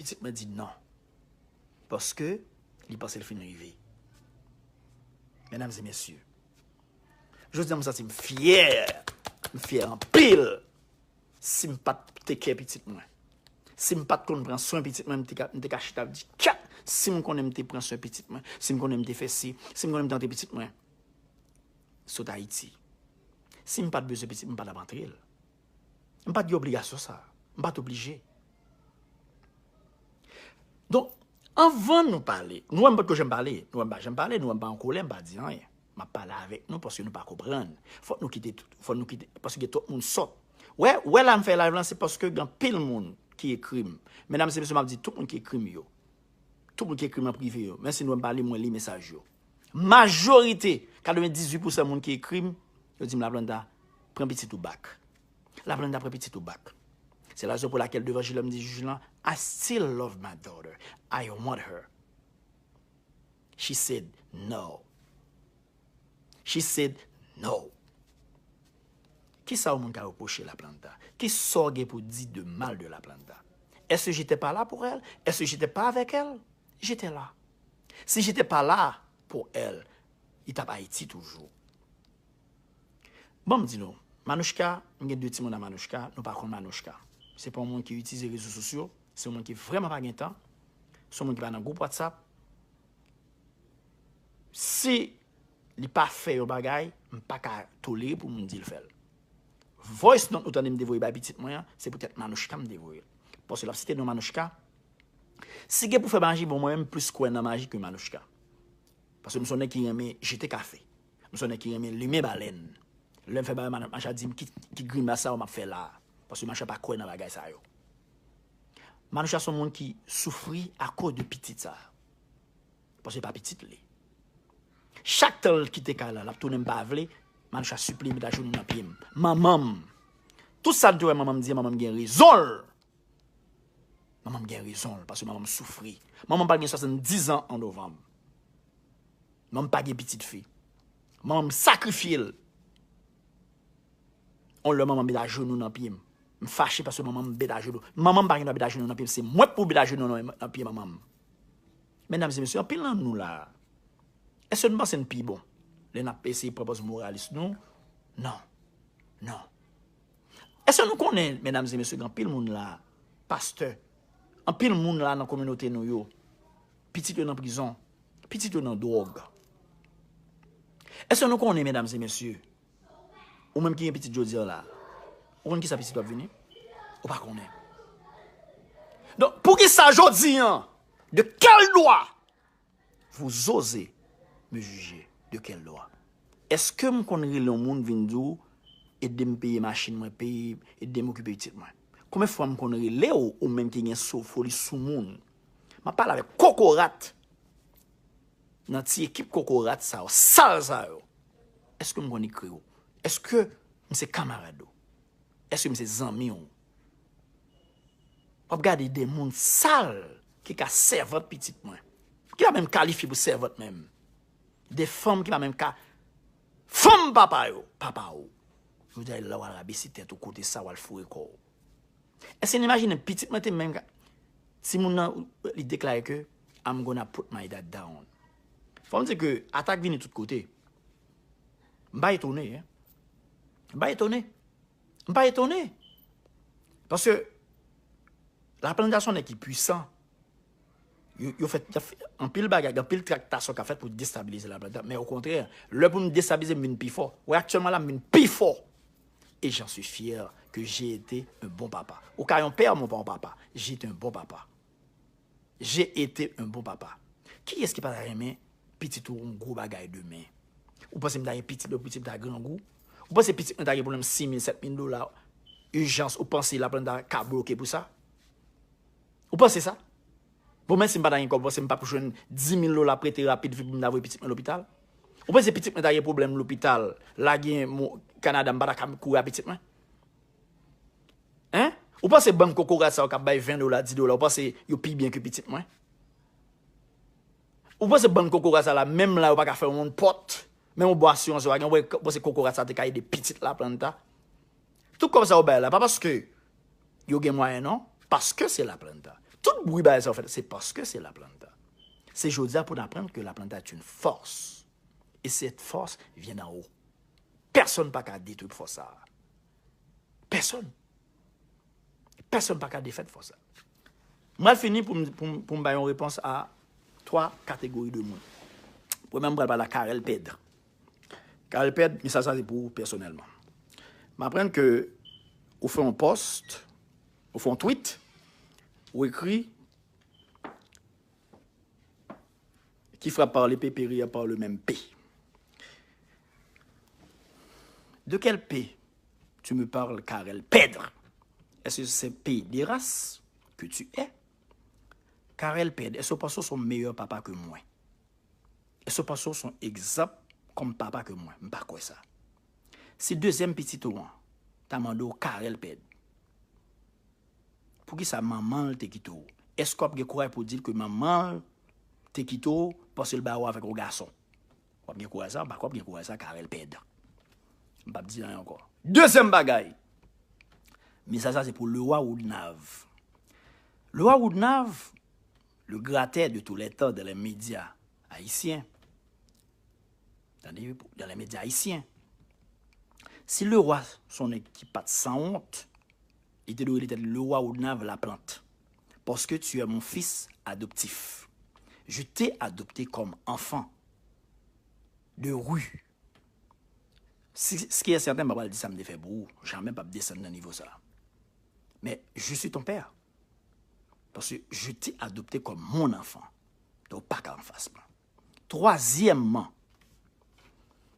Pitit mwen di non. Paske li panse l fin rive. Medam e mesye, jodi a m santi m fyè. M fyè anpil. Si m pa t te kè pitit mwen, si m pa t konn pran swen pitit mwen, m te ka, m te ka chita ap di, kat, si m konnen m te pran swen pitit mwen, si m konnen m te fè si, si m konnen m te antre pitit mwen sot Ayiti. Si m pa t bezwen pitit mwen, m pa t ap antre l. M pa t gen obligasyon sa. M pa t oblije. Donk, anvan nou pale, nou wè m potko janm pale, nou wè m pa janm pale, nou wè m pa an kolè, m pa di anyen. M ap pale avèk nou paske nou pa konprann. Fòk nou kite tout, fòk nou kite, paske gen twòp moun sòt. Wè, wè la m fè live lan, se paske gen anpil moun ki ekri m. Medam e mesye, m ap di tout moun ki ekri m yo. Tout moun ki ekri m an prive yo. Menm si nou wè m pa li, mwen li mesaj yo. Majorite, katrevendizuit pousan moun ki ekri m, yo di m, Laplanta, pran pitit ou back. Laplanta, pran pitit ou back. Se la rezon pou lakèl devan jij la m di jij lan, I still love my daughter. I want her. She said no. She said no. Kisa yon moun ka repwoche Laplanta? Kisa w gen pou di de mal de Laplanta? Est-ce que j'étais pas là pour elle? Est-ce que j'étais pas avec elle? J'étais là. Si j'étais pas là pour elle, li t ap Ayiti toujou. Bon, m di nou, Manouchka, m gen de timoun a Manouchka, nou pa konn Manouchka. Se pa yon moun ki itilize rezo sosyo, se yon moun ki vrèman pa gen tan, se yon moun ki pa nan gwoup WhatsApp. Si li pa fè yon bagay, m pa ka tolere pou moun di l fè l. Voice note nou tande m te voye bay pitit mwen an, se poutèt Manouchka m te voye l. Paske l ap site non Manouchka. Si gen pou fè maji, bon, mwen menm m plis kwè nan maji ke Manouchka. Paske m se yon nèg ki renmen jete kafe. M se yon nèg ki renmen limen balèn. Lè m fè bagay, Manouchka di m ki, ki grimas sa yo m ap fè la a. Paske Manouchka pa kwè nan bagay sa yo. Manouchka se yon moun ki soufri akoz de pitit sa. Paske pa pitit li. Chak tan l kite kay la, l ap tounen m pa vle, Manouchka sipliye met ajounou nan pye m. Manman m. Tout sa n te wè manman m di, manman m gen rezon l. Manman m gen rezon l, paske manman m soufri. Manman m pral gen swasanndizan an novanm. Manman m pa gen pitit fi. Manman m sakrifye l. On lè manman m met ajounou nan pye m. M fache paske manman m met ajounou. Manman m pa gen dwa met ajounou nan pye m. Se mwen k pou met ajounou nan, nan pye manman m. Medam e mesye, anpil nan nou la a, èske nou panse n pi bon lè n ap eseye pran pòz moralis nou? Non. Non. Èske nou konnen, medam e mesye, gen anpil moun la, pastè, anpil moun la nan kominote nou yo, pitit yo nan prizon, pitit yo nan dwòg. Èske nou konnen, medam e mesye, ou menm ki gen pitit jodi a la, ou konn kisa pitit w ap vini? Ou pa konnen. Donk, poukisa jodi a, de quel droit vous osez me juger? De quel droit? Èske m konn rele yon moun vin di w, ede m peye machin mwen, peye, ede m okipe pitit mwen? Konbyen fwa m konn rele w, ou menm ki gen so foli sou moun? M ap pale avèk kokorat nan ti ekip kokorat sa yo, sal sa yo. Èske m konn ekri w? Èske m se kamarad ou? Èske m se zanmi w? W ap gade de moun sal ki ka sèvant pitit mwen, ki pa menm kalifye pou sèvant menm. De fanm ki pa menm ka, fanm papa yo, papa w. Jodi a la w al rabese tèt ou kote sa w al foure kò w. Èske n imajine pitit mwen te menm ka, timoun nan, li deklare ke I'm gonna put my dad down. Fò m di ke atak vini tout kote. M pa etone, en. M pa etone. M pa etone. Paske Laplanta se yon nèg ki pwisan. Yo, yo fè, y ap fè anpil bagay, anpil traktasyon k ap fèt pou destabilize Laplanta. Men okontrè, lè pou nou destabilize, m vin pi fò. Wè, aktyèlman la, m vin pi fò. Et j'en suis fier que j'ai été un bon papa. Ou ka yon pè, men w pa yon papa. J'ai été un bon papa. J'ai été un bon papa. Kiyès ki pa ta renmen pitit ou yon gwo bagay demen? Ou panse m ta gen pitit, lè pitit m ta grangou? Ou panse pitit mwen ta gen pwoblèm senk mil, sèt mil dola ijans? Ou panse Laplanta ka bloke pou sa? Ou panse sa? Bon, men si m pa ta gen kòb, ou panse m p ap jwenn dis mil dola prete rapid vit pou m ta voye pitit mwen lopital? Ou panse pitit mwen ta gen pwoblèm lopital, la gen mo-, Kanada, m pa ta ka kouri a pitit mwen? Hein? Ou panse bann kokorat sa yo k ap bay ven dola, dis dola, ou panse yo pi byen ke pitit mwen? Ou panse bann kokorat sa la, menm la yo pa ka fè yon pòt, menm yon bon asirans yo pa gen, ou panse kokorat sa te ka ede pitit Laplanta? Tout kòb sa yo bay la, pa paske yo gen mwayen non, paske se Laplanta. Tout bri bagay sa yo fèt, se paske se Laplanta. Se jodi a pou n aprann ke Laplanta est une force. Et cette force vient d'en haut. Pèsonn pa ka detwi fòs sa a. Pèsonn. Pèsonn pa ka defèt fòs sa a. Mwen fini pou m, pou m, pou m bay yon repons a twa kategori de moun. Premyè, m pral pale a Carel Pedre. Carel Pedre, mesaj sa se pou ou pèsonèlman. M aprann ke ou fè yon post, ou fè yon tweet, ou ekri: qui frappe par l'épée périt par le même P. De quel P tu me parles, Carel Pedre? Est-ce que c'est P de race que tu es? Carel Pedre, est-ce que tu penses que c'est un meilleur papa que moi? Èske w panse w se yon egzanp kòm papa ke mwen? M pa kwè sa. Si dezyèm pitit ou an ta mande w, Carel Pedre, poukisa manman l te kite w, èske w ap gen kouraj pou w di l ke manman l te kite w paske l ba ou avèk yon gason? W ap gen kouraj sa? M pa kwè w ap gen kouraj sa, Carel Pedre. M p ap di anyen ankò. Dezyèm bagay, mesaj sa se pou Leroy Woodnav. Leroy Woodnav, le gratè de tous les temps dans les médias haïtiens. Tande, dans les médias haïtiens. Si Leroy se yon nèg ki pa t sanwont, li te dwe rele tèt li Leroy Woodnav Laplante. Parce que tu es mon fils adoptif. Je t'ai adopté comme enfant de rue. Si, ce qui est certain, m pa pral di sa m te fè pou ou. Jamè m p ap desann nan nivo sa. Mais je suis ton père. Parce que je t'ai adopté comme mon enfant. Donk, ou pa ka anfas mwen. Twazyèmman,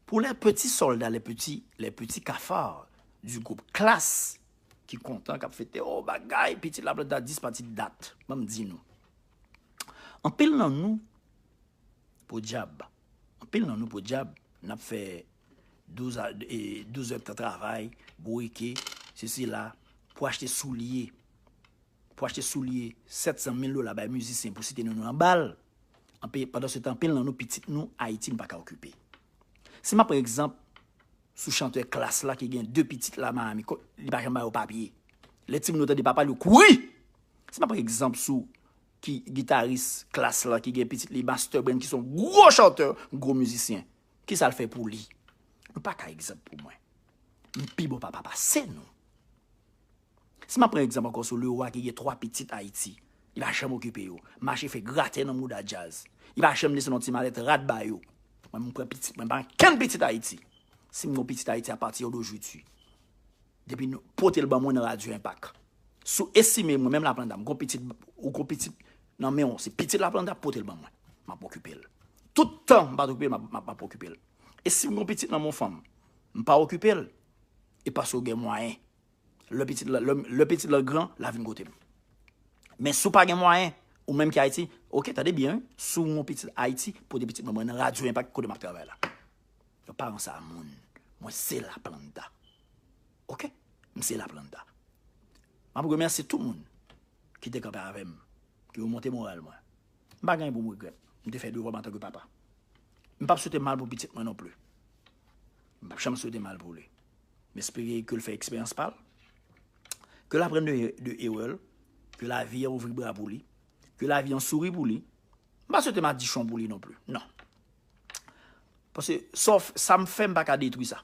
pour les petits soldats, les petits, les petits cafards du groupe Klass ki kontan, k ap fete, oh, bagay, pitit Laplanta dispatit dat. Ban m di nou. Anpil nan nou, podyab. Anpil nan nou, podyab, n ap fè douz a, e, douz èdtan travay, bourike, sesi la, pou achte soulye. Pou achte soulye sèt san mil dola bay mizisyen pou site nou nan bal. Anpe-, pandan se tan, anpil nan nou, pitit nou, Ayiti, nou pa ka okipe. Si m ap pran egzanp sou chantè Klass la ki gen de pitit la Miami, ko-, li pa janm ba yo papye. Lè timoun yo tande papa l, yo kouri! Si m ap pran egzanp sou ki gitaris Klass la ki gen pitit li Master Brand ki se yon gwo chantè, gwo mizisyen, kisa l fè pou li? Nou pa ka egzanp pou mwen. M pi bon papa pase nou. Si m ap pran egzanp ankò sou Leroy ki gen twa pitit Ayiti, li pa janm okipe yo. Mache fè gratè nan mouda djaz. Li pa janm desann yon ti malèt rad ba yo. Mwen, m pran pitit, mwen pa ankenn pitit Ayiti. Si m gon pitit Ayiti, apati dojouti, depi nou pote l ban mwen nan Radyo Enpak. Si w estime mwen, menm Laplanta, m gon pitit, ou gon pitit nan men w, se pitit Laplanta, pote l ban mwen. M ap okipe l. Tout tan m pa t okipe l, m ap, m ap, m ap okipe l. E si m gon pitit nan men yon fanm, m pa okipe l, e paske w gen mwayen. Lè pitit la, lè, lè pitit la gran, l a vin kote m. Men si w pa gen mwayen, ou menm ki Ayiti, oke, tande byen, wi. Si w gon pitit Ayiti, pote pitit mwen, mwen nan Radyo Enpak kote m ap travay la. Yo paran sa moun. Mwen se Laplanta. Oke? M se Laplanta. M ap remèsye tout moun ki te kanpe avè m, ki remonte moral mwen. M pa gen anyen pou m regrèt. M te fè devwa m antanke papa. M p ap swete mal pou pitit mwen non pli. M p ap janm swete mal pou li. M espere ke l fè eksperyans pa l, ke l aprann de, de erè l, ke lavi an ouvri bra pou li, ke lavi an souri pou li. M pa swete madichon pou li non pli. Non. Paske sa w f-, sa m fè, m pa ka detwi sa.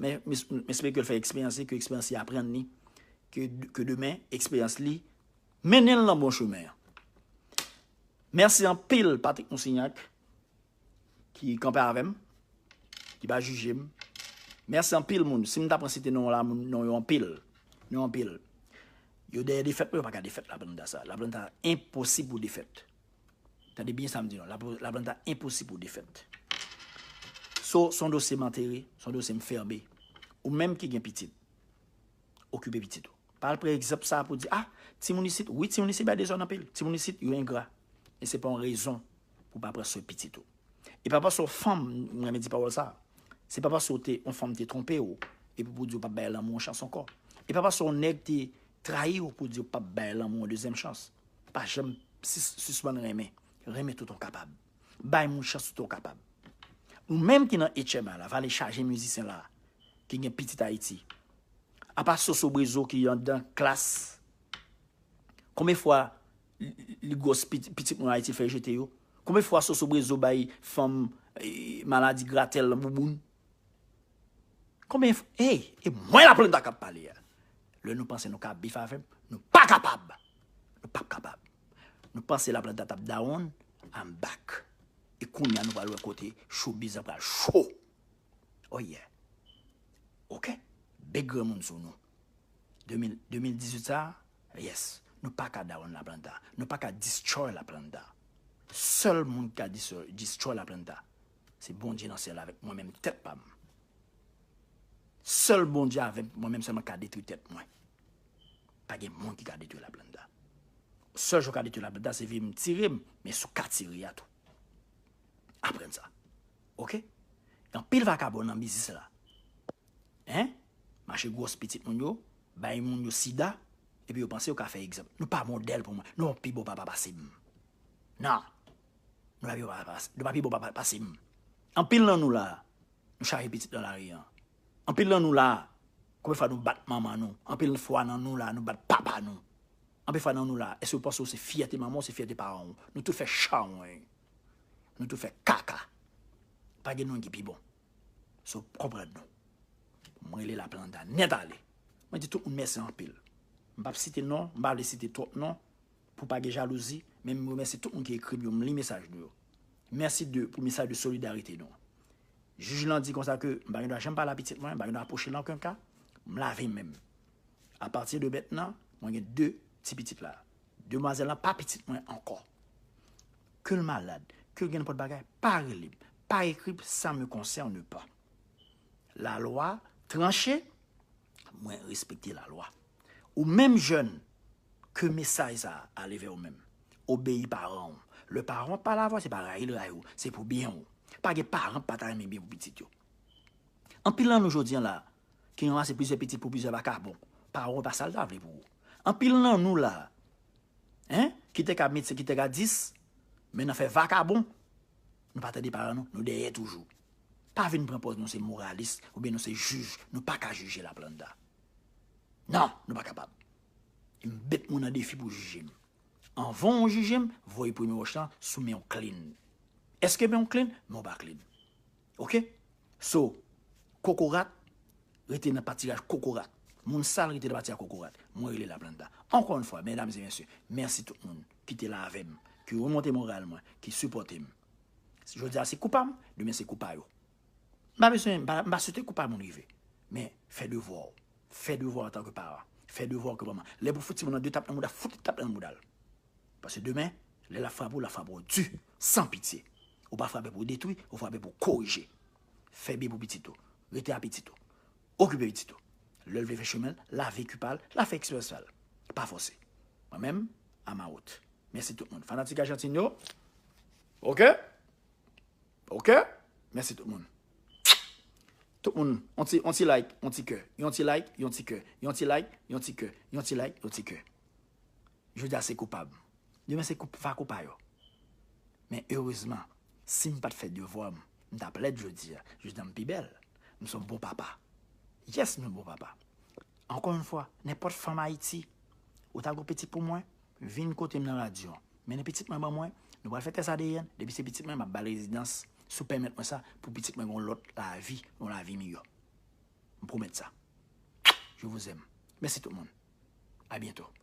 Men, m es-, m espere ke l fè eksperyans li, ke eksperyans li aprann li, ke, ke demen, eksperyans li mennen l nan bon chemen an. Mèsi anpil, Patrick Monsignac, ki kanpe avè m, ki pa jije m. Mèsi anpil, moun. Si m ta pran site non la, moun, non yo anpil. Non anpil. Yo dèyè defèt, men yo pa ka defèt Laplanta sa. Laplanta enposib pou defèt. Tande byen sa m di nou. Laplanta enposib pou defèt. So, se yon dosye m antere, se yon dosye m fèmen. Ou menm ki gen pitit, okipe pitit ou. Pa al pran egzanp sa pou di, ah, timoun isit, wi, timoun isit bay dezòd anpil. Timoun isit, yo engra. E se pa yon rezon pou pa pran swen pitit ou. E pa paske w fanm, m renmen di pawòl sa. Se pa paske w te, yon fanm te twonpe w, epi pou di w p ap bay lanmou yon chans ankò. E pa paske yon nèg te trayi w pou di w p ap bay lanmou yon dezyèm chans. Pa janm sis- sispann renmen. Renmen tout yon kapab. Bay moun chans tout yon kapab. Nou menm ki nan H M A la, vale chaje mizisyen la, ki gen pitit Ayiti. Apa Soso Brezo ki anndan klas. Konbyen fwa li, li gwòs pit- pitit moun Ayiti l fè jete yo? Konbyen fwa Soso Brezo bay fanm eh, maladi gratèl nan bouboun? Konbyen fwa? Hey, e mwen Laplanta k ap pale a. Lè nou panse nou ka bif avè m, nou pa kapab. Nou p ap kapab. Nou panse Laplanta t ap dawon, I'm back. E kounye a nou pral wè kote showbiz la pral cho. Oh yeah. Ok? Bèk granmoun sou nou. De mil, de mil dizuit sa, yes. Nou pa ka dawon Laplanta. Nou pa ka destroy Laplanta. Sèl moun ki ka destroy, destroy Laplanta, se Bondye nan syèl avèk mwen menm tèt pa m. Sèl Bondye avèk mwen menm sèlman ka detwi tèt mwen. Pa gen moun ki ka detwi Laplanta. Sèl jan w ka detwi Laplanta, se vin tire m, men si w ka tire a tou. Aprann sa. Ok? Gen anpil vakabon nan biznis la. Hein? Mache gwòs pitit moun yo, bay moun yo sida, epi yo panse yo ka fè egzanp. Nou pa modèl pou mwen. Nou pa pi bon papa pase m. Non. Nou pa pi bon papa pase, nou pa pi bon papa pase m. Anpil nan nou la, nou chaje pitit nan lari an. Anpil nan nou la, konbyen fwa nou bat manman nou? Anpil fwa nan nou la, nou bat papa nou. Anpil fwa nan nou la, èske w panse w se fyète manman w, se fyète paran w? Nou tout fè chawony. Nou tout fè kaka. Pa gen nou ki pi bon. So, konprann nou. Mwen rele Laplanta nèt ale. Mwen di tout moun mèsi anpil. M p ap site non, m pa vle site twòp non, pou pa gen jalouzi, men m remèsye tout moun ki ekri m yo, m li mesaj nou yo. Mèsi de, pou mesaj de solidarite nou. Jij lan di konsa ke m pa gen dwa janm pale a pitit mwen, m pa gen dwa apwoche l an okenn ka, m lave men m. Apati de mentnan, mwen gen de ti pitit la. Demwazèl lan pa pitit mwen ankò. Ke l malad, ke l gen nenpòt bagay, pa rele m, pa ekri m, ça me concerne pas. Lalwa tranche, mwen respekte lalwa. Ou menm jèn, ke mesaj sa a ale vè ou menm. Obeyi paran w. Lè paran w ap pale avè w, se pa rayi l rayi w, se pou byen w. Pa gen paran k pa ta renmen byen pou pitit yo. Anpil nan nou jodi an la, ki ranmase plizyè pitit pou plizyè vakabon, paran w pa sa l ta vle pou ou. Anpil nan nou la, hein, ki te ka medsen, ki te ka dis, men nan fè vakabon, nou pa tande paran nou, nou dèyè toujou. Pa vin pran pòz nou se moralis, oubyen nou se jij, nou pa ka jije Laplanta. Non, nou pa kapab. M met moun an defi pou jije m. Anvan w jije m, voye premye wòch lan sou men w clean. Èske men w clean? Men w pa clean. Ok? So, kokorat, rete nan patiraj kokorat. Moun sal rete nan patiraj kokorat. Mwen rele Laplanta. Ankò yon fwa, medam e mesye, mèsi tout moun ki te la avè m, ki remonte moral mwen, ki sipòte m. Jodi a se kou pa m, demen se kou pa yo. M pa bezwen, m pa, m pa swete kou pa moun rive. Men, fè devwa w. Fè devwa w antanke paran. Fè devwa w antanke manman. Lè pou fout timoun nan de tap nan mouda, fout li tap nan mouda l. Paske demen, lè l ap frape w, l ap frape w di, san pitye. Ou pa frape pou detwi, ou frape pou korije. Fè byen pou pitit ou. Rete a pitit ou. Okipe pitit ou. Lè l vle fè chemen l, l a vekip pa l, l a fè eksperyans pa l. Pa fòse. Mwen menm, I'm out. Mèsi tout moun. Fanatik Ajantin yo. Ok? Ok? Mèsi tout moun. Tout moun, yon ti, yon ti like, yon ti kè. Yon ti like, yon ti kè. Yon ti like, yon ti kè. Yon ti like, yon ti kè. Jodi a se koupab. Demen se koup, va koupa yo. Men erezman, si m pa t fè devwa m, m t ap lèd jodi a. Jodi a m pi bèl. M se yon bon papa. Yes, m se yon bon papa. Ankò yon fwa, nenpòt fanm Ayiti, ou ta gon pitit pou mwen, vin kote m nan radyo an. Mennen pitit mwen ban mwen, nou pral fè tès A D N, depi se pitit mwen, m ap ba l rezidans, si w pèmèt mwen sa, pou pitit mwen gon lòt lavi, yon lavi miyò. M pwomèt sa. Je vous aime. Mèsi tout moun. A byento.